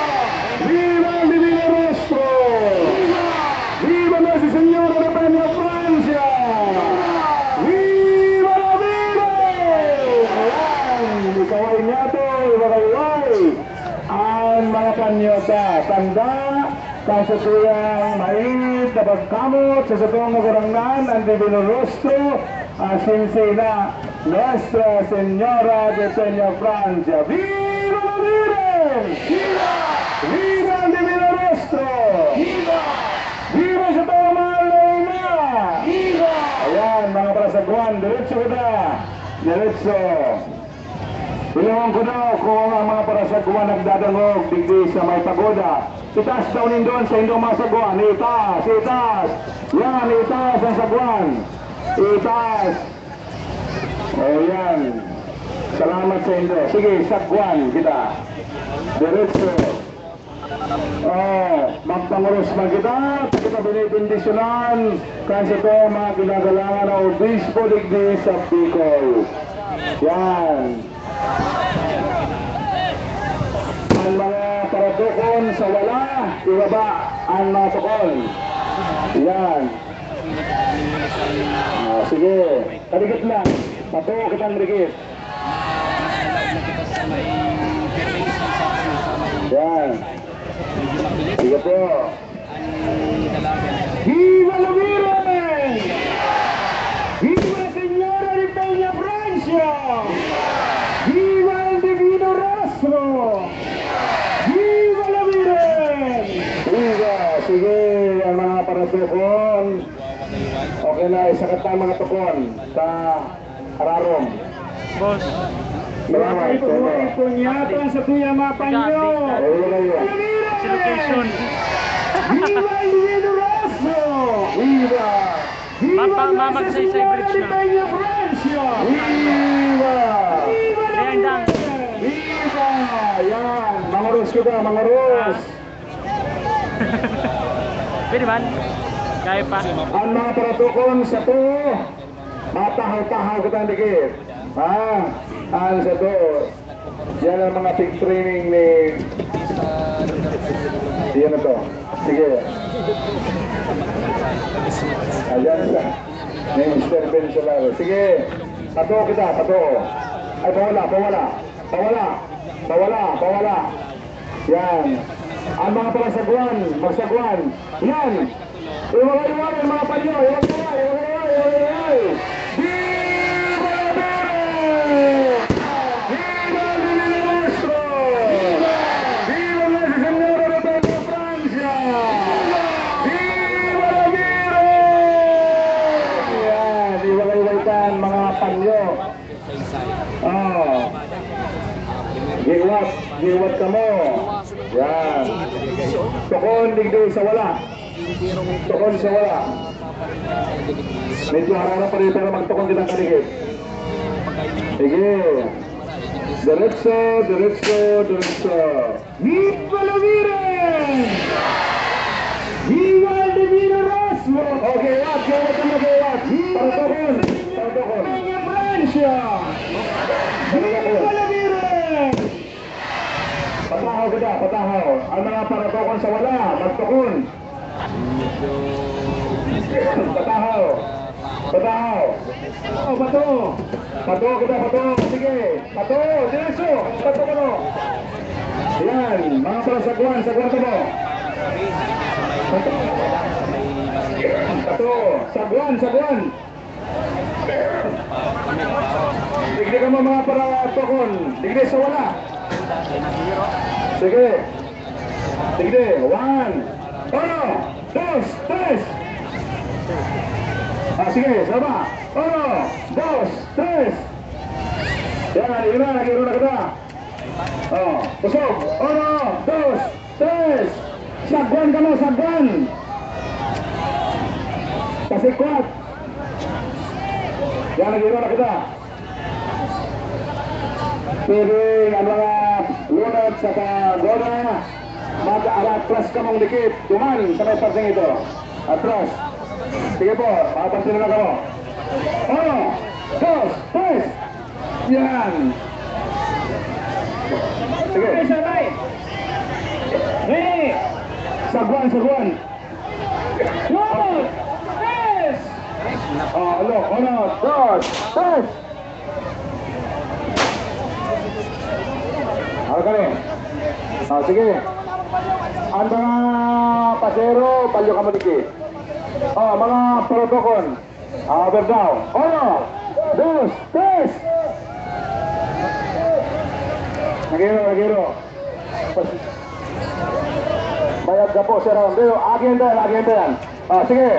Viva el Divino Rostro! Viva! Viva Nuestra Señora de Peñafrancia! Viva la Virgen! Ayan, ikaway niyato, ikaway. Ang mga panyo ta, tanda, Kan satuyang mainit na pagkamot sa satuyang Kagurangnan, ang Divino Rostro, asin si Ina Nuestra Señora de Peña Francia. Viva la Virgen! Viva! Viva ang Divino Rostro! Viva! Viva sa pamamahala na! Viva! Ayan, mga parasagwan, diretso kita. Diretso. Hilingon ko daw kung ang mga parasagwan nagdadangog digdi sa may pagoda. Itaas daw nindon sa indong mga sagwan. Itaas, itaas. Yan, itaas ang sagwan. Itaas. O, yan. Salamat sa indo. Sige, sagwan kita. Diretso. O, magpanguros man kita, kita binibendisyonan. Kasi ito, mga kinagalangan ng obispo digdi sa Bicol. Yan. Ang mga paratokon sa wala, ibaba ang mga tokon. Yan. Ah, sige, kadikit lang. Pato kitang dikit. Yan. Sige po. Viva la Virgen! Viva Señora de Peña Francia! Viva el Divino Rostro! Viva la Virgen! Viva! Sige, ang mga paratokon. Okay na, isakat na ang mga tokon. Sa Ararom. Boss. Salamat, Ipon, Ipon, yata sa Kuya Mapanyo. Ayun, ayun. Si location. Viva el Divino Rostro! Viva! Viva Mapa-, Mama Magsaysay Bridge na. Peña Francia! Viva! Viva la Ayan, dang. Virgen! Viva! Yan! Manguros kita, manguros! Pwede man. Kaya pa. Ang mga paratokon sa to, matahaw-tahaw kita dikit. Ha? Ang sa to, yan ang mga pig training ni, yan na to. Sige. Ayan sa, ni Mister Ben Solaro. Sige. Pato kita, pato. Ay, pawala, pawala. Pawala. Pawala, pawala. Yan. Ang mga palasagwan, magsagwan. Yan. Iwagay-iwagay ang mga panyo. Iwagay-iwagay, iwagay-iwagay, iwagay-iwagay. Viva la Virgen! Viva el Divino Rostro! Viva Nuestra Señora de Peña Francia! Viva la Virgen! Yan. Iwagay-iwagay ka ang mga panyo. Oh. Giwat, giwat kamo. Yan. Tukon digdi sa wala. Tukon sa wala. Medyo harara pa rin, pero magtukon kitang kaligid. Sige. Diretso, diretso, diretso. Viva la Virgen! Viva el Divino Rostro! Okay, what? Kaya ka mag-iwat. Viva Para tukon. Para tukon. Peña Francia! Viva la Virgen! Patahaw kita, patahaw. Ang mga paratokon sa wala, magtukon. Patahaw. Patahaw. Oh, pato. Pato kita, pato. Sige. Pato, diretso. Pato ka, no? Yan. Mga para sagwan, sagwan ka mo. Pato. Sagwan, sagwan. Digdi ka mo, mga para tukon. Digdi sa wala. Sige. Digdi. One. Uno, dos, tres. Ah, sige, sama. Uno, dos, tres. Yan, yun na, nag-iro na kita. Oh, kusog. Uno, dos, tres. Sagwan ka mo, sagwan. Pasikwat. Yan, nag-iro na kita. Pwede ang mga lunod sa pagoda, mag-aratras kamong dikit. Duman sa may parseng ito. Atras. Sige po, mga parseng na kamo. Uno, dos, tres. Yan. Sige. Sabay, sabay. Ready? Sagwan, sagwan. Dos, tres. Oh, ulo. Uno, dos, tres. Ano ka rin? Ah, sige. Ang mga pasero, palyo kamo digdi. Oh, mga protokon. Ah, Berdaw. Uno, dos, tres. Nagiro, nagiro. Mayag ka po, sir. Pero, akin din, akin din. Ah, sige.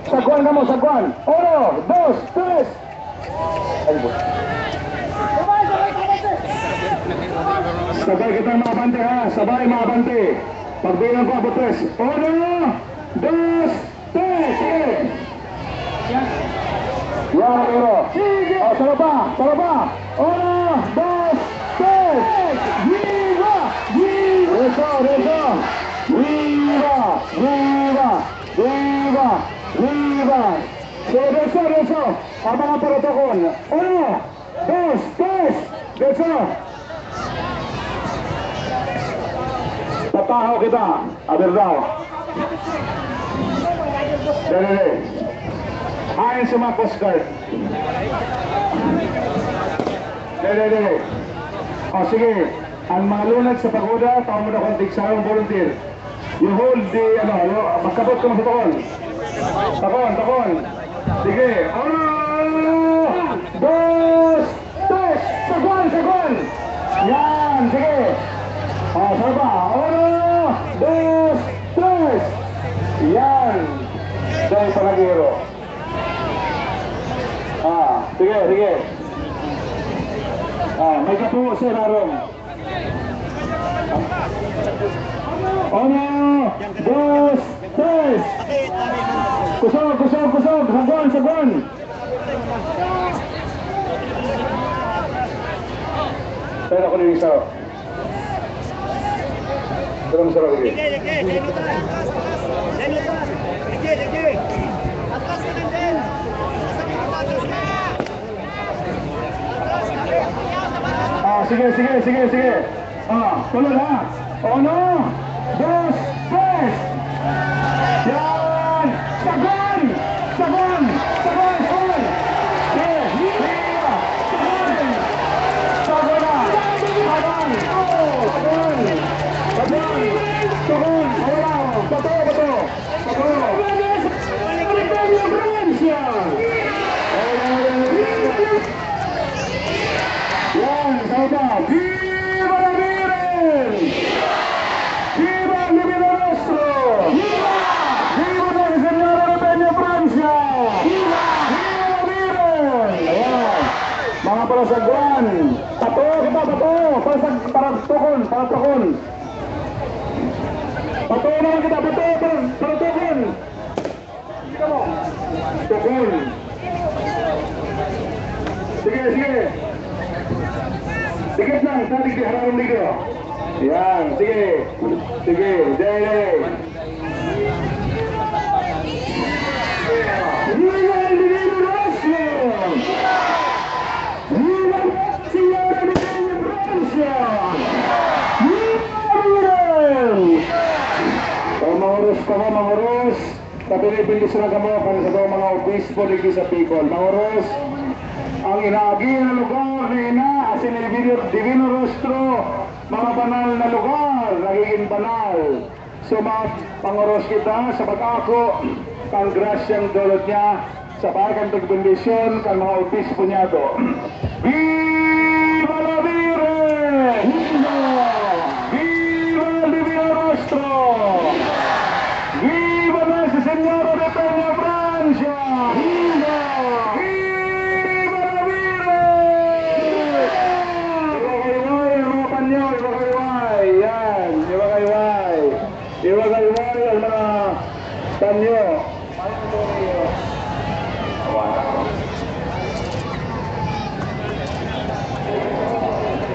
Sagwan kamo, sagwan. Uno, dos, tres. Ay, bu- Sabay kita, mga bante, ha? Sabay, mga bante. Pagbilang ko, abot tres. Uno, dos, tres. Sige. Yan, pero. Sige. Oh, sarap pa, sarap pa. Uno, dos, tres. Viva! Viva! Reso, reso. Viva! Viva! Viva! Viva! So, reso, reso. Ang mga protokon. Uno, dos, tres. Reso. Patahaw kita, Aberdao. Dali, dali. Ayon sa mga Coast Guard. Dali, dali. O, sige. Ang mga lunag sa pagoda, tawag mo na kung tigsarong volunteer. You hold the, ano, ano, magkabot ka mo sa takon. Takon, takon. Sige. Uno, dos, tres. Sagwan, sagwan. Yan, sige. O, saba. Uno, dos, tres. Yan. Dahil panagiro. Ah, sige, sige. Ah, may kapuo sa ilarom. Uno, dos, tres. Kusog, kusog, kusog. Sagwan, sagwan. Pero ako na yung isa. Pero masarap, eh. Ah, sige, sige, sige, sige. Ah, tulad ha. Uno, dos, tres. Yan! Sagwan! Sagwan! Sagwan! Sagwan! Sige! Sige! Sagwan! Sagwan na! Sagwan! Sagwan! Sagwan! Sagwan! Wala! Bato! Bato! Bato! Provincia! Yan, salta. Viva la Virgen! Viva el Divino Rostro! Viva! Viva Nuestra Señora de Peña Francia! Viva! Viva la Virgen! Ayan. Mga parasagwan, pato kita, pato! Parasag-, paratukon, paratukon! Pato naman kita, pato, para, paratukon! Tukol. Sige, sige. Dikit lang, sa digdi, harap ng digdi. Yan, sige. Sige, dere. Viva el Divino Rostro! Viva Señora de Peña Francia! Viva Virgen! O, mga oros pa ba, mga oros? Sa binibendisyonan kamo kan satong mga obispo digdi sa Bicol. Mga oros, ang inaagi na lugar na ina, asin ni Divino, Divino Rostro, mga banal na lugar, nagiging banal. So, mga pangoros kita sa pag-ako kan grasyang dulot niya sa pagkan pagbendisyon kan mga obispo niya to. Viva la Virgen! Viva! Viva el Divino Rostro! Viva Nuestra Señora de Peña Francia! Viva! Viva la Virgen! Iwakayway ang mga panyo, iwakayway! Yan, iwakayway! Iwakayway ang mga panyo!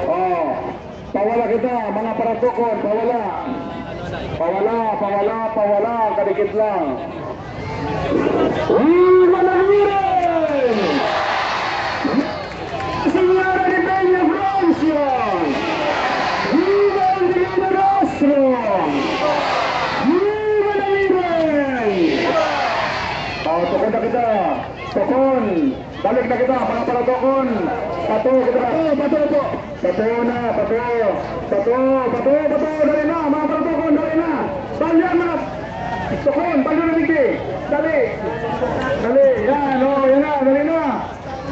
Oh. Pawala kita, mga paratukon, pawala. Pawala, pawala, pawala, kadikit lang. Viva la Virgen! Señora de Peña Francia! Viva el Divino Rostro! Viva la Virgen! Oh, tukon na kita. Tukon. Balik na kita, mga paratokon. Pato kita. Pato, pato po. Pato na, pato. Pato, pato, pato. Dali na, mga paratokon. Dali. Yan na. Balyo na. Tukon, balyo na digdi. Dali. Dali. Yan, oh, yan na. Dali na.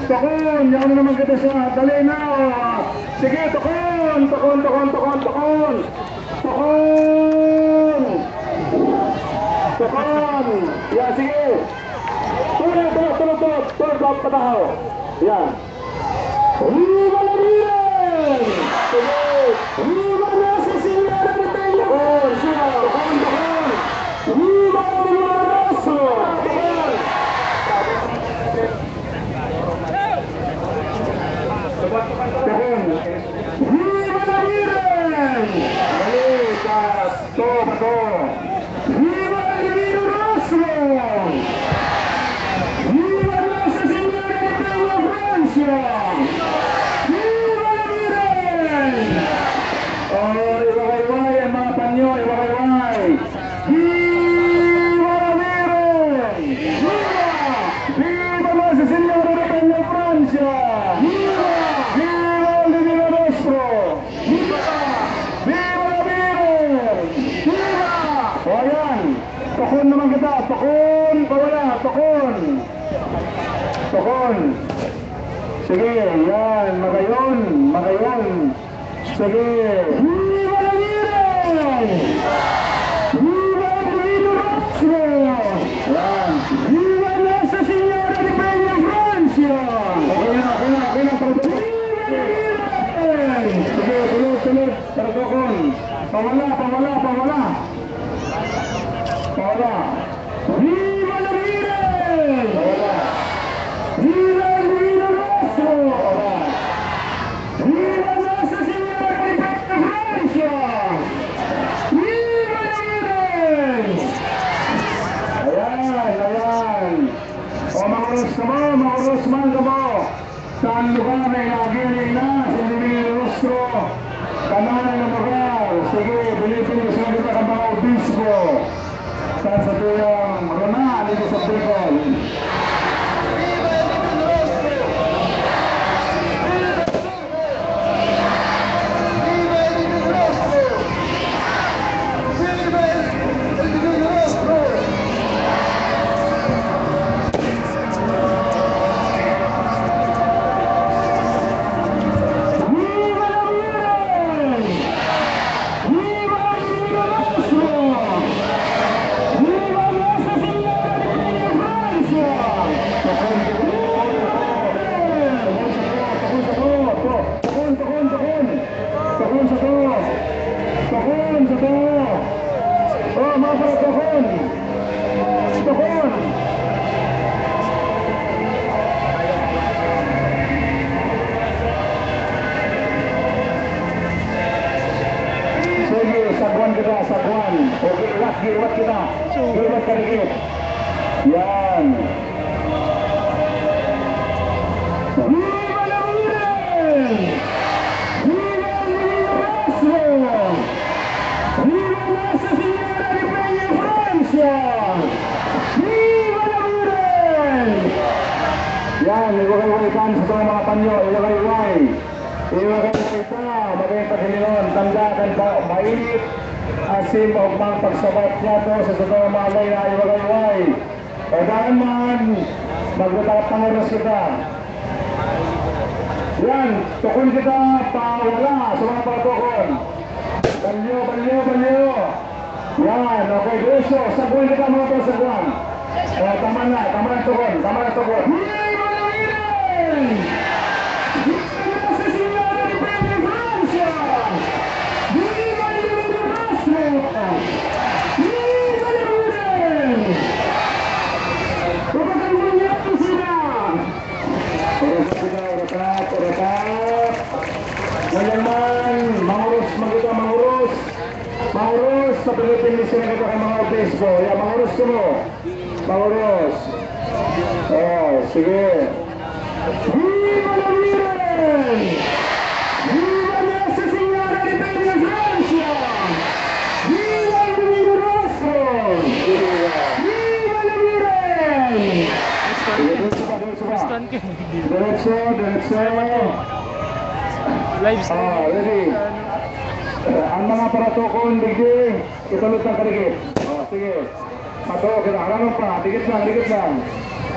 Tukon, yan na naman kita siya. Dali na, oh. Sige, tukon, tukon, tukon, tukon, tukon. Tukon. Tukon. Yan, sige. Tulog, tulog, tulog, tulog. Tulog, tulog, patahaw. Yan. Viva la Virgen! Viva Nuestra Señora de Peña Francia! Viva la Divina Rostro! Viva la Virgen! Balikas! Tobago! Viva el Divino Rostro! Viva Nuestra Señora de Peña Francia! Viva la Virgen! Oh, iwakayway ang mga panyo, iwakayway! Viva la Virgen! Viva! Viva Nuestra Señora de Peña Francia! Viva! Viva el Divino Rostro! Viva! Viva la Virgen! Viva! O, ayan. Tukon naman kita. Tukon. Pawala. Tukon. Tukon. Sige. Yan. Magayon. Magayon. Sige. Viva la Virgen! Viva el Divino Rostro! Yan. Viva Nuestra Señora de Peña Francia! Okay na, okay na, okay na. Viva la Virgen! Sige, tuloy, tuloy. Pardokon. Pawala, pawala, pawala. Pawala. Viva la Virgen! Pawala. Viva el Divino Rostro! Pawala. Viva Nuestra Señora de Peña Francia! Viva la Virgen! Ayan, ayan. O, manguros kamo, manguros man kamo. Sa lugar na inagili na, sa Divino Rostro, kanan na lugar. Sige, bilipin mo sa kita ka mga obispo. Sa satuyang rona, dito sa Bicol. Viva la Virgen! Viva el Divino Rostro! Viva Nuestra Señora de Peña Francia! Viva la Virgen! Tukon, tukon, tukon! Tukon sa to! Tukon sa to! Oh, mga pala, tukon! Tukon! Sige, sagwan kita, sagwan. Okay, iwat, iwat kita. Iwat ka dikit. Yan. Viva la Virgen! Viva el Divino Rostro! Viva Nuestra Señora de Peña Francia! Viva la Virgen! Yan, iwagayway kan sa mga panyo, iwagayway. Iwagayway ta, maging paghilingon, tanda kan pa, mainit, asin maugmang pagsabat niya to sa satong mga lay na iwagayway. Kailangan man, magtatapang oras kita. Yan, tukon kita, pawala sa mga pagtukon. Balyo, balyo, balyo. Yan, okay, diretso. Sagwan kita, mga to, sagwan. O, tama na, tama na tukon, tama na tukon. Viva la Virgen! Viva Nuestra Señora de Peña Francia! Viva el Divino Rostro! Viva la Virgen! Kapag ang mangyari sila! Oras na sila, oras na, oras na. Ganyan man, manguros, magita, manguros. Manguros, sa Philippine Mission na kita kay mga obispo. Yan, manguros kamo. Manguros. Oh, sige. Viva la Virgen! Viva Nuestra Señora de Peña Francia! Viva el Divino Rostro! Viva la Virgen! Sige, diretso pa, diretso pa. Diretso, diretso. Live stream. Ah, ready. Ang mga paratokon, digdi, itulod lang kadikit. O, sige. Pato, kita, harap pa. Dikit lang, dikit lang.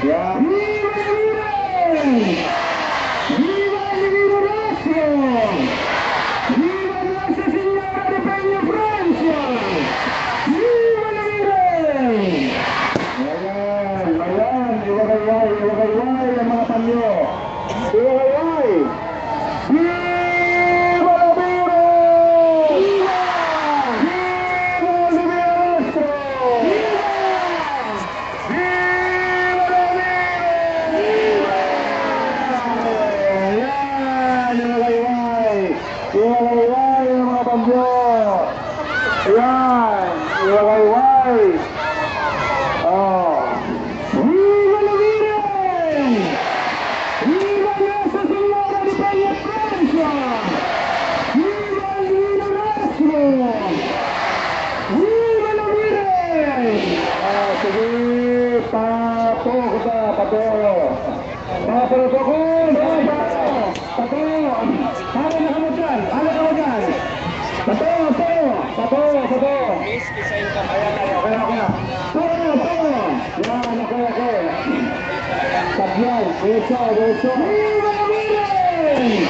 Yan. Viva la Virgen! Viva el Divino Rostro! Viva Nuestra Señora de Peñafrancia! Viva la Virgen! Ayan, ayan, iwagayway, iwagayway ang mga panyo. Iwagayway! Viva la Virgen! Viva! Viva el Divino Rostro! Viva! Viva la Virgen! Viva! Ayan, iwagayway! Iwagayway ang mga panyo! Ayan, iwagayway! Oh. Viva la Virgen! Viva Nuestra Señora de Peñafrancia! Viva el Divino Rostro! Viva la Virgen! Ah, sige, pato kita, pato. Mga protocol, pato, pato. Hali na kamo dyan, hali na kamo dyan. Pato, pato, pato, pato. Ayan, ayan, okay na, okay na. Pato, pato. Yan, okay, okay. Tagyay, diretso, diretso. Viva la Virgen!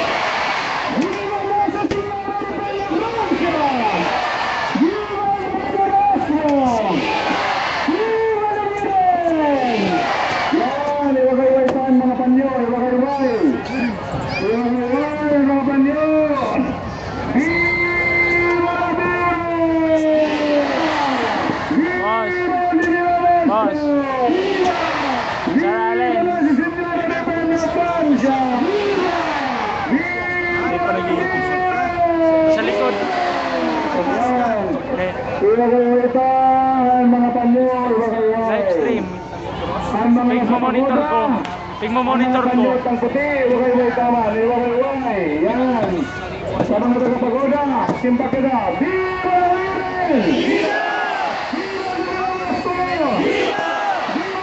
Viva Nuestra Señora de Peñafrancia! Viva el Divino Rostro! Viva la Virgen! Yan, iwagayway pa ang mga panyo, iwagayway! Iwagayway ang mga panyo! Viva la Virgen! Boss. Viva el Divino Rostro! Boss. Viva! Sir Allen. Viva Nuestra Señora de Peñafrancia! Viva! Hindi pa nag-iipon. Sa likod. Ayan. Hindi. Iwagayway pa ang mga panyo, iwagayway. Live stream. Ang mga Tigmo-monitor ko. Tigmo-monitor ko. Ang mga panyo, ang puti, iwagayway pa man, iwagayway. Yan. Sa mga taga-pagoda, simpak kita. Viva la Virgen! Viva! Viva la Virgen! Viva!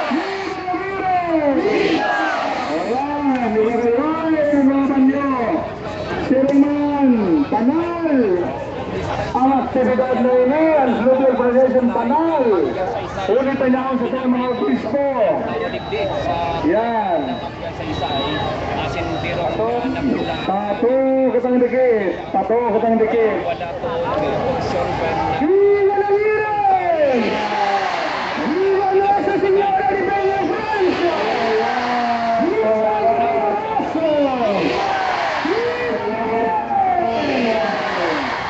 Viva la Virgen! Ayan, iwagayway ang mga panyo. Siring man, banal ang aktibidad na ini, ang Blue Veil Procession, banal. Huli pa niya sa mga obispo. Yan. Pato, pato kitang dikit. Pato kitang dikit. Viva la Virgen! Viva Nuestra Señora de Peñafrancia! Viva el Divino Rostro! Viva la Virgen!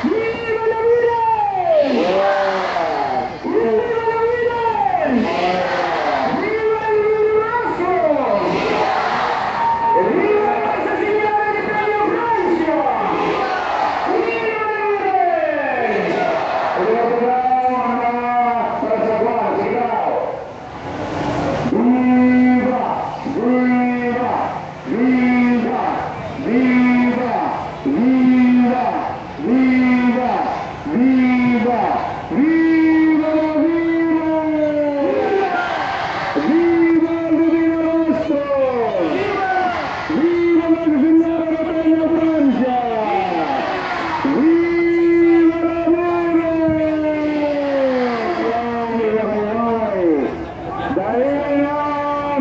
Viva la Virgen! ¡Viva la Virgen! ¡Viva el Divino Rostro! ¡Viva Nuestra Señora de Peñafrancia! ¡Viva la Virgen! Viva! Viva! Viva! Viva! Viva! Viva! Viva! Viva la Virgen! Viva el Divino Rostro! Viva Nuestra Señora de Peñafrancia! Viva la Virgen! Dahil na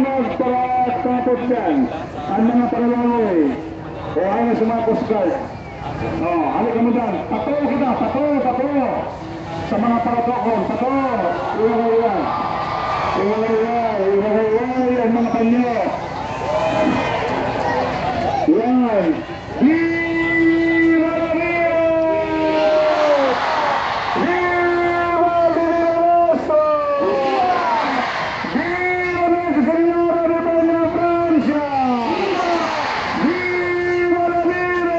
magpakatapos yan, ang mga panalangin, o ang sa mga Coast Guard. Oh, hali kamo dyan. Pato kita, pato, pato. Sa mga protocol, pato. Iwagayway. Iwagayway, iwagayway ang mga panyo. Yan. Viva la Virgen! Viva el Divino Rostro! Viva Nuestra Señora de Peñafrancia! Viva la Virgen!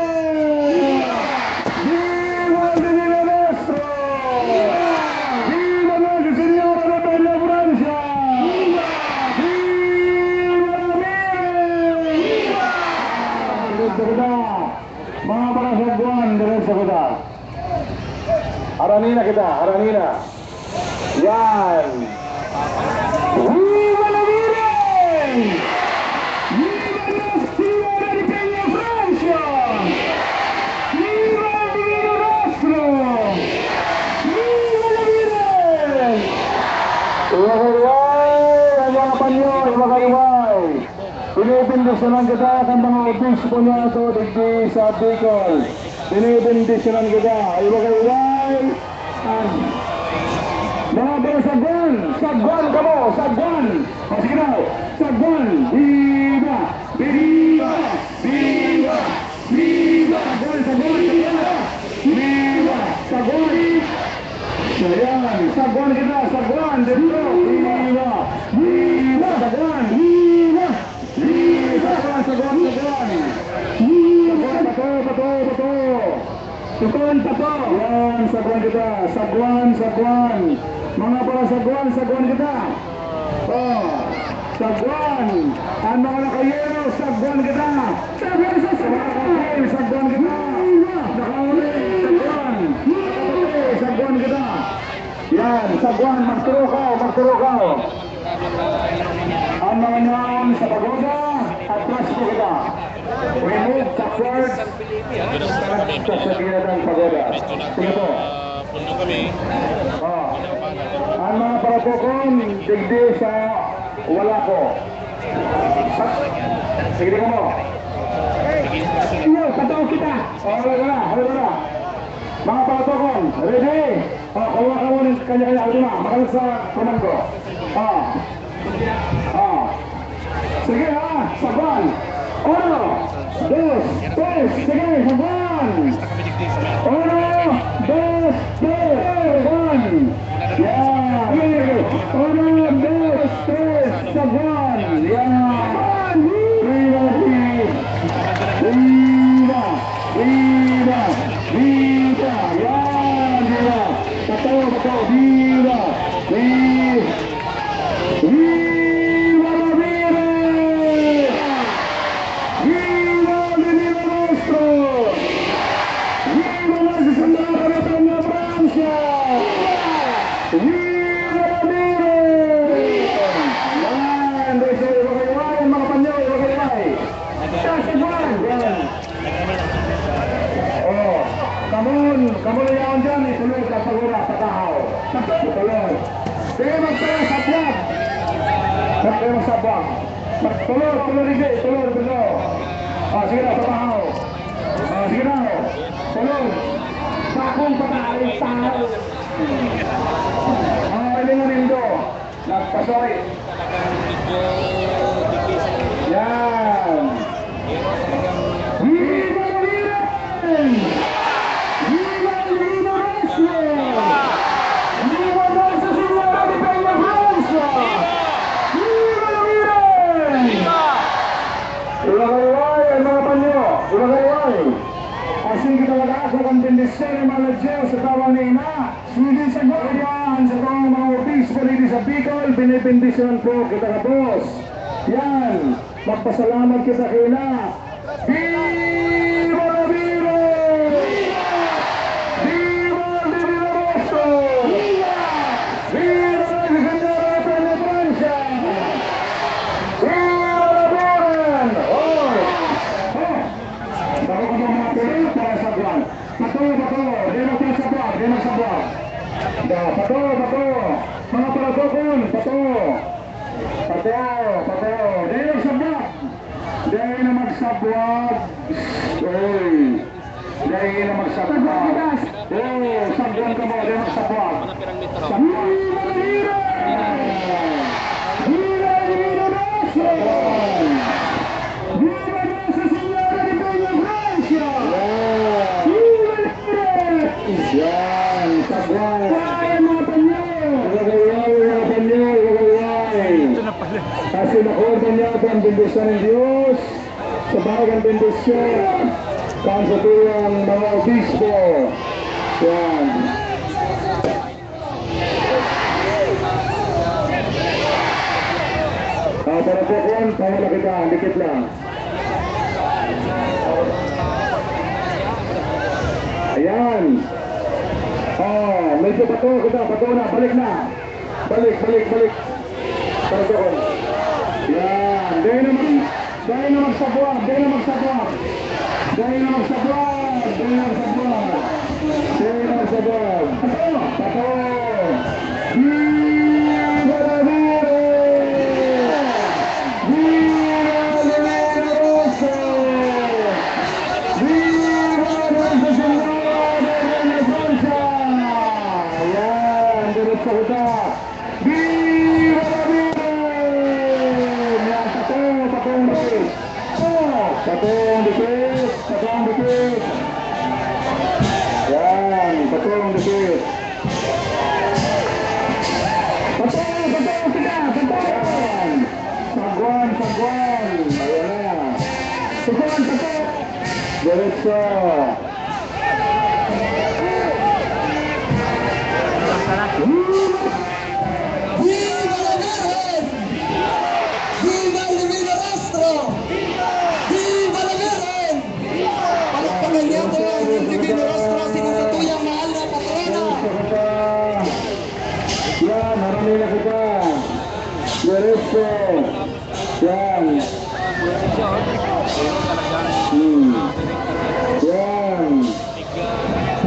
Viva el Divino Rostro! Viva Nuestra Señora de Peñafrancia! Viva! Viva la Virgen! Viva! Viva! Mga parasagwan, diretso kita. Harani na kita, harani na. Yan. Viva la Virgen! Viva Nuestra Señora de Peñafrancia! Salamat kita kan mga obispo niyato digdi sa Bicol. Binibendisyonan kita. Iwagay-iway. An-, mga para sagwan. Sagwan kamo. Sagwan. O, sige daw. Sagwan. Viva! Viva! Viva! Viva! Sagwan, sagwan, sagwan! Viva! Sagwan! So, yan. Sagwan kita, sagwan. Dito. Viva! Viva! Sagwan! Viva! Viva! Sagwan, sagwan, sagwan! Viva! Bato, bato, bato! Tukon, bato! Yan, sagwan kita. Sagwan, sagwan. Mga para sagwan, sagwan kita. Oh, sagwan. Ang mga nakayero, sagwan kita. Sagwan sa sagwan. Sagwan kita. Nakauli, sagwan. Nakaputi, sagwan kita. Yan, sagwan, magturukaw, magturukaw. Ang mga naon sa pagoda, atras po kita. We move backward. Sa ginatang pagoda. Sige po. Puno kami. Oh. Ang mga paratokon, digdi sa wala ko. Sige, tingnan mo. Iyo, patao kita. Oh, wala ka na, wala ka na. Mga paratokon, ready? Oh, kuha ka muna ng kanya-kanya. Ito na, makalas sa komando. Oh. Ah. Sige ha, sagwan. Uno, dos, tres. Sige, sagwan. Uno, dos, tres. Sagwan. Yan. Uno, dos, tres. Sagwan. Yan. Viva, viva. Viva. Viva. Viva. Yan. Viva. Pato, pato. Viva. Viva. Viva la vida! Viva el Divino Maestro! Viva la Santa Peña Francia! Viva la vida! Yan, dahil sa iba kayo, mga panyo, iba kayo, ay. Sa Cebuan, yan. Oh, kamon, kamon na yaon dyan, itulog ang pagura, patahaw. Itulog. Sige, magtulog sa buwag. Magtulog sa buwag. Magtulog, tulog, hindi, tulog, tulog. Ah, sige na, patahaw. Ah, sige na, oh. Tulog. Bakong patahaw, tahaw. Ah, ini nga nindo. Nagpasoy. Yan. Viva la Virgen! Viva el Divino Rostro! Viva Nuestra Señora de Peña Francia! Viva la Virgen! Iwagayway ang mga panyo! Iwagayway! Asin kita mag-ako kan bendisyon ni Mama Dios sa tawang ni Ina. Sige, sagwan. Kaya ang sa mga obispo dito sa Bicol, binibendisyonan po kita, kapos. Yan. Magpasalamat kita kaila. Viva la vida! Viva el Divino Rostro! Viva la Señora de Peña Francia! Viva la Virgen! Oh! Oh! Bako ka mga pili para sa buwan. Pato, pato, di magsasabwag, di magsabwag. Da, pato, pato. Mga paratokon, pato. Pato, pato, di magsabwag. Di na magsabwag. Oy. Di na magsabwag. Oh, sabwag ka mo, di magsabwag. Sabwag. Viva la Virgen! Viva la Virgen! Viva Nuestra Señora de Peña Francia! Yan. Viva la Virgen! Yan, sagwan. Kaya mga panyo! Mga kailangan, mga panyo, mga kailangan. Kasi nakuha niya ang bendisyon ng Diyos sa bagong bendisyon. Kan sa tuyang mga obispo. Yan. Ah, para po, kuwan, pawala kita, dikit lang. Ayan. Ah, medyo pato kita, pato na, balik na. Balik, balik, balik. Para sa kuwan. Yan. Dahil naman, Dai na magsabwag, dai na magsabwag. Dai na magsabwag, dai na magsabwag. Dai na magsabwag. Pato! Pato! Viva la Virgen! Viva la Virgen! Puta! Viva la Virgen! Yan, patong, patong dikit. Oh, patong dikit, patong dikit. Yan, patong dikit. Patong, patong, tika, patong! Yan. Sagwan, sagwan! Ayan na. Sagwan, patong! Diretso! Viva la Virgen! Viva el Divino Rostro! Viva la Virgen! Palakpakan niya po ang Divino Rostro, sinasatuyang mahal na patrona! Yan, harani na kita. Diretso. Yan. Hmm. Yan.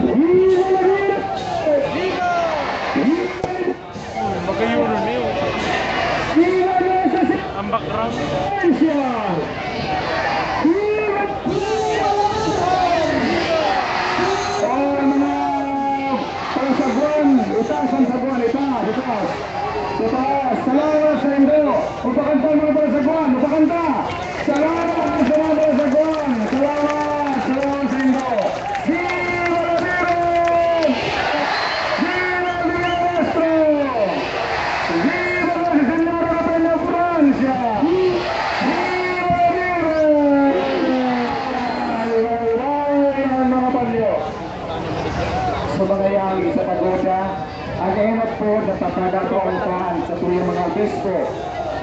Viva la Virgen! Viva! Viva! Viva Nuestra Señora! Ang background. Viva! Viva! Oh, mga parasagwan, itaas ang sagwan, itaas, itaas. Itaas. Salamat sa indo. Magpakanta, mga parasagwan, magpakanta. Salamat sa mga parasagwan. Salamat, salamat sa indo. Viva la Virgen! Viva el Divino Rostro! Viva Nuestra Señora de Peñafrancia! Viva la Virgen! Ay, ay, ay, ay, mga panyo. Sa mga yang sa pagoda, ang enot po napapadato ang taan sa tuyang mga obispo,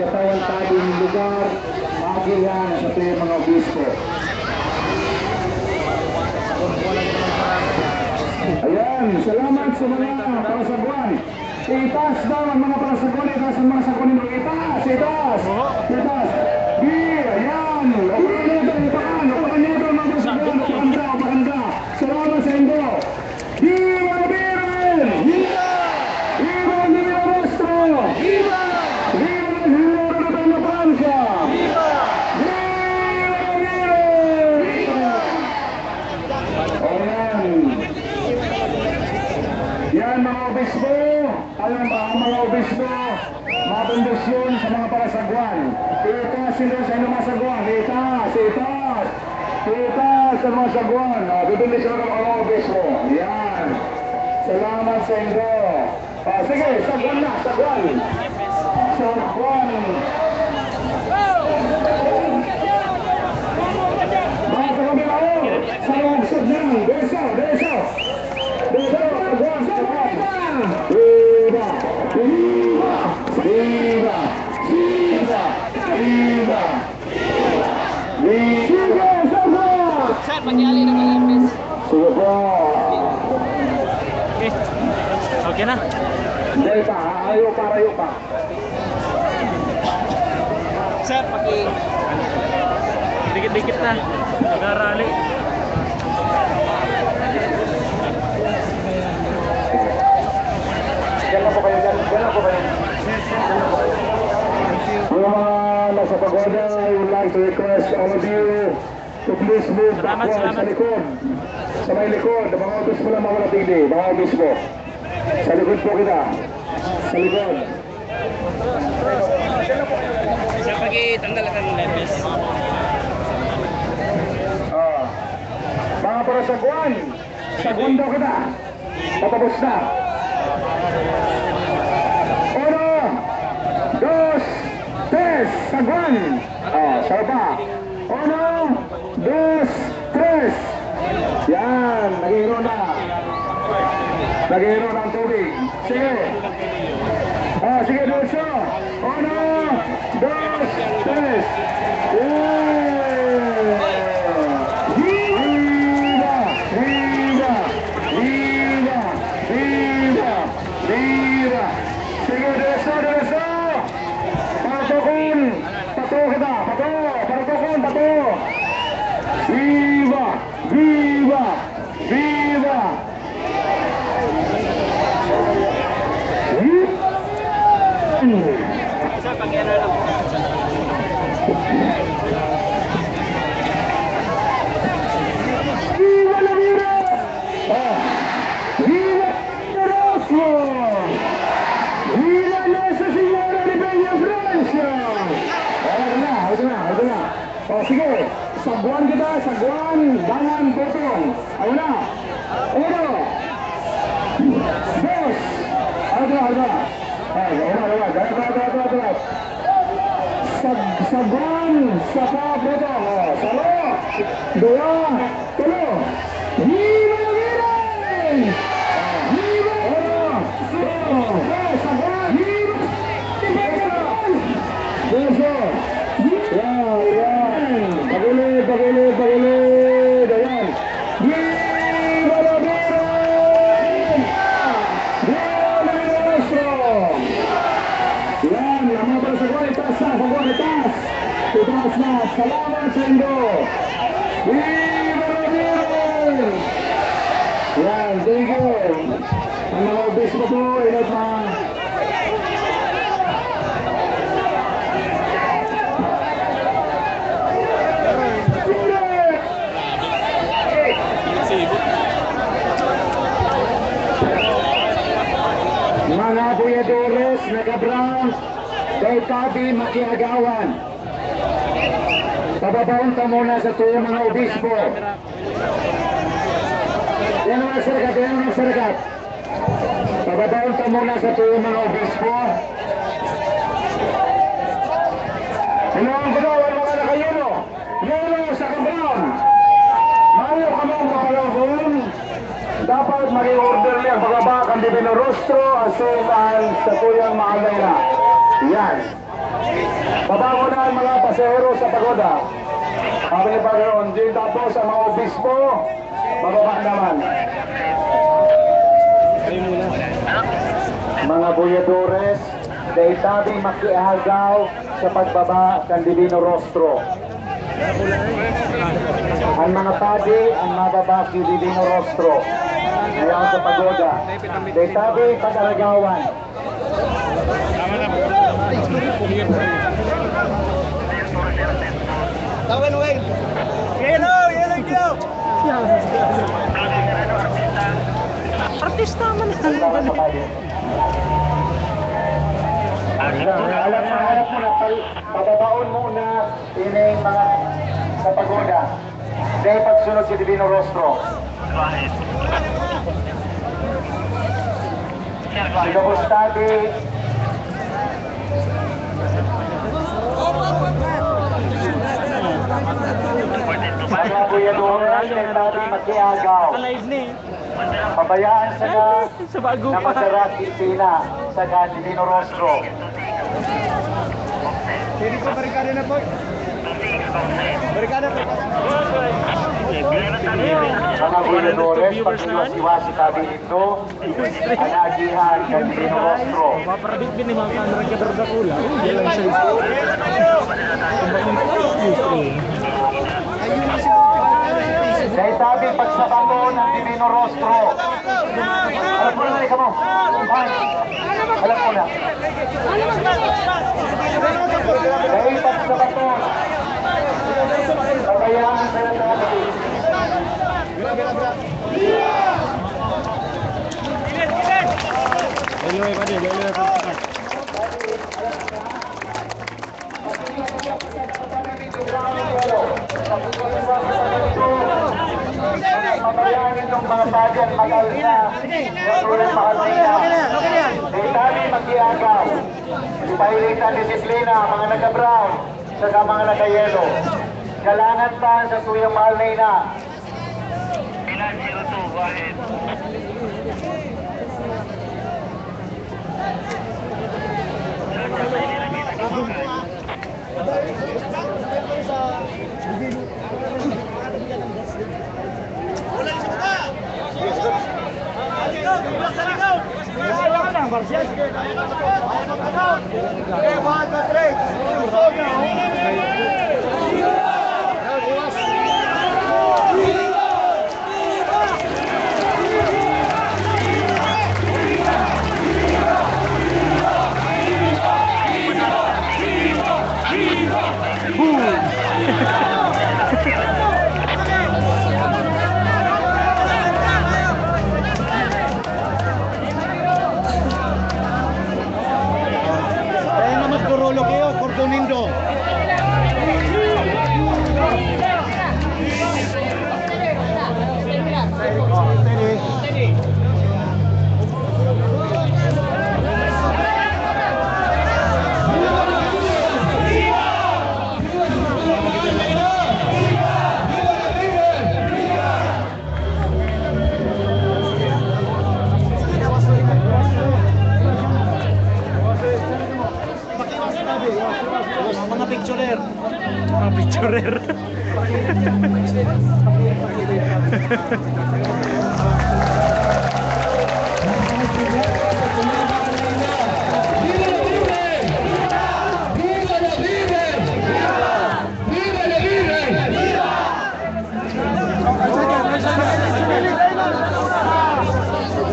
katawan tabing lugar, maagihan sa tuyang mga obispo. Ayan, salamat sa mga parasagwan. Itaas daw ang mga parasagwan, itaas ang mga sagwan nito. Itaas, itaas, itaas. Di, ayan. Upakan nyo ito, upakan, upakan nyo ito, mga parasagwan. Upakan ka, upakan ka. Salamat sa indo. Viva la Virgen! Viva! Viva el Divino Rostro! Viva! Viva la Señora de Peñafrancia! Viva! Viva la Virgen! Viva! Ayan. Yan, mga obispo. Ayan ba, ang mga obispo? Mabendisyon sa mga parasagwan. Itaas sila sa inyong mga sagwan. Itaas, itaas. Itaas sa mga sagwan. Ah, bibendisyon ang mga obispo. Yan. Salamat sa indo. Ah, sige, sagwan na, sagwan. Sagwan. Mga taga-Bilao, sa lungsod ng Desa, Desa. Desa, sagwan, sagwan. Viva! Viva! Viva! Viva! Viva! Viva! Viva! Sir, pakiali na pala, miss. Sige po. Okay. Okay na. Hindi pa, ayaw pa, ayaw pa. Sir, paki-, dikit-dikit na. Mag-arali. Diyan lang po kayo, diyan. Diyan lang po kayo. Diyan lang po kayo. Mga nasa pagoda, I would like to request all of you to please move backwards sa likod. Sa may likod, mga obispo lang mawala digdi, mga obispo. Sa likod po kita. Sa likod. Sa pagtanggal ang lepes. Ah. Mga parasagwan, sagwan daw kita. Patapos na. Uno, dos, tres, sagwan. Ah, sarap pa. Uno, dos, tres. Yan, nag-iiro na. Nag-iiro na ang tubig. Sige. Ah, sige, diretso. Uno, dos, tres. Yeah! Viva! Viva! Viva! Viva! Viva! Sige, diretso, diretso! Patokon! Pato kita! Pato! Patokon! Pato! Viva! Viva! Viva! Viva la vida! Ah! Viva Erasmo! Sige, sagwan kita, sagwan, dangan botong. Ay, wala. Uno. Dos. Ay, wala, wala. Ay, wala, wala. Dali, dali, dali, dali, dali. Sag-, sagwan, saka botong. O, saro. Dua. Tulo. Viva la Virgen! Viva! Ora! Viva! Viva! Viva! Yan, yan. Pagilid, pagilid, pagilid. Ayan. Viva la Virgen! Viva la Virgen! Yan, ang mga palasagwan, itaas na, sagwan, itaas. Itaas na. Salamat sa indo. Viva la Virgen! Yan, thank you. Ang mga obispo po, inot na. Mga apoyadores, naka-brown, dai tabi makiagawan. Pababaon ta muna sa tuyang mga obispo. Yan ang mga sarakat, yan ang mga sarakat. Pababaon ta muna sa tuyang mga obispo. Hello, ang ginawa, mga nakayelo. Yelo sa Cabron. Mayo kamong kapalagon. Dapat maging orderly ang pagbaba kan Divino Rostro, asin an satuyang mahal na ina. Yan. Baba muna ang mga pasahero sa pagoda. Sabi ni Padre Ron, di tapos ang mga obispo, bababa naman. Mga boyadores, dai tabi makiagaw sa pagbaba kan Divino Rostro. An mga padi an mababa ki Divino Rostro, ngayon sa pagoda. Dai tabi pag-aragawan. Tawan, Wayne. Yelo, yelo, yelo. Artista man. Alam mo, alam mo na, pal-, pababaon muna ining mga sa pagoda. Dai pagsunod si Divino Rostro. Si Gabos Tabi. Mga boyadores, dai tabi makiagaw. Pabayaan sana Sa bago na pa. Masarap isina sa Divino Rostro. Pwede po, barikada na po. Barikada po. Mga boyadores, pagkakasiwa si tabi nito, ang agihan kan Divino Rostro. Maparabit din ni mga kamera ka berdakula. Yan lang siya. Dai tabi pagsabaton ang Divino Rostro. Alam ko na, ikaw mo. Ay. Alam ko na. Dai pagsabaton. Pabayaan sa tabi. Hello, everybody. Hello, everybody. Pabayaan nitong mga padi ang mag-alsa sa tuyang mahal na ina. Dai tabi makiagaw. Pailitan disiplina, mga naka-brown, saka mga naka-yellow. Galangan pa sa tuyang mahal na ina. Kaya na magdurolo kayo, kordonindo. Picturer. Mga picturer.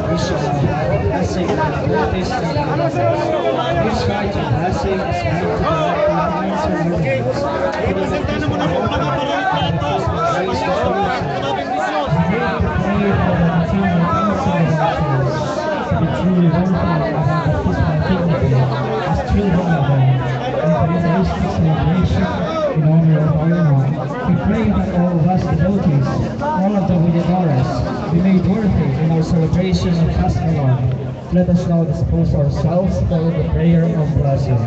This is a blessing. This right of blessing is meant to be recognized and recognized. Representando mo na po, mga parang plato, mga parang plato. We need to pray for the continued blessing of our church to be truly worthy of our baptismal dignity as children of God and for this Eucharistic celebration in honor of our Lord. We pray that all of us devotees, all of the Voyadores, be made worthy in our celebration of Paschal Lamb. Let us now dispose ourselves for the prayer of blessing.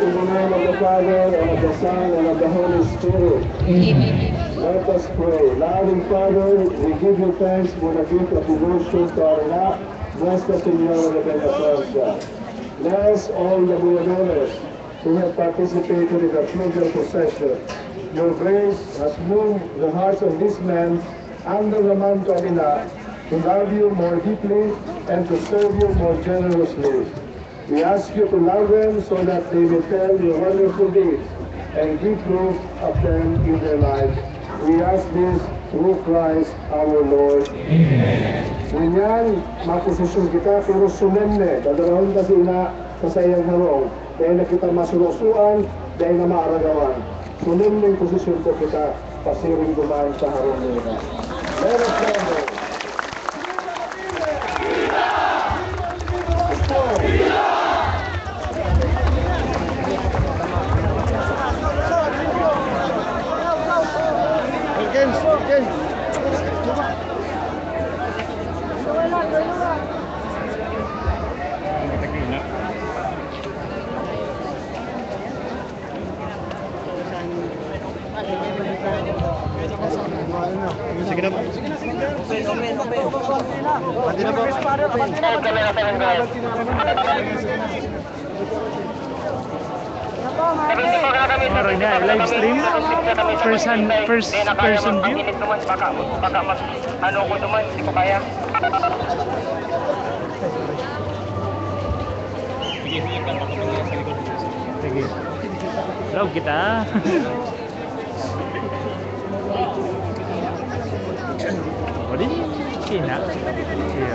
In the name of the Father, and of the Son, and of the Holy Spirit. Amen. Let us pray. Loving Father, we give you thanks for the gift of devotion to our Ina, Nuestra Señora de Peñafrancia. Bless all the Buyadones who have participated in the funeral procession. Your grace has moved the hearts of these men under the mantle of Ina to love you more deeply and to serve you more generously. We ask you to love them so that they may tell your wonderful deeds and give proof of them in their lives. We ask this through Christ our Lord. Amen. Ngunyan, magposesyon kita, pero solemne, dadalahon ta si Ina sa saiyang harong. Dai na kita masurosoan, dai na maaragawan. Solemneng posesyon po kita, pasiring duman sa harong ni Ina. Let us stand. Against, against. Sige na po. Pati na po. Parang niya, live stream. First hand, first person view. Baka, baka mag, ano ko naman, hindi ko kaya. Sige. Vlog kita. O, di, sige na. Sige.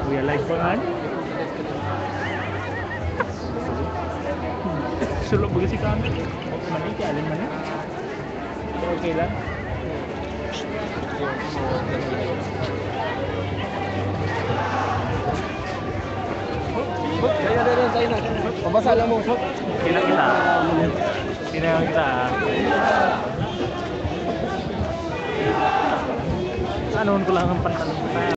Kuya, live pa man. Sulog ba si kami? Mali, kaya alin man eh. Okay lang. Pabasa lang mo. Kita, kita. Kita, kita. Ano ko lang ang pantalon.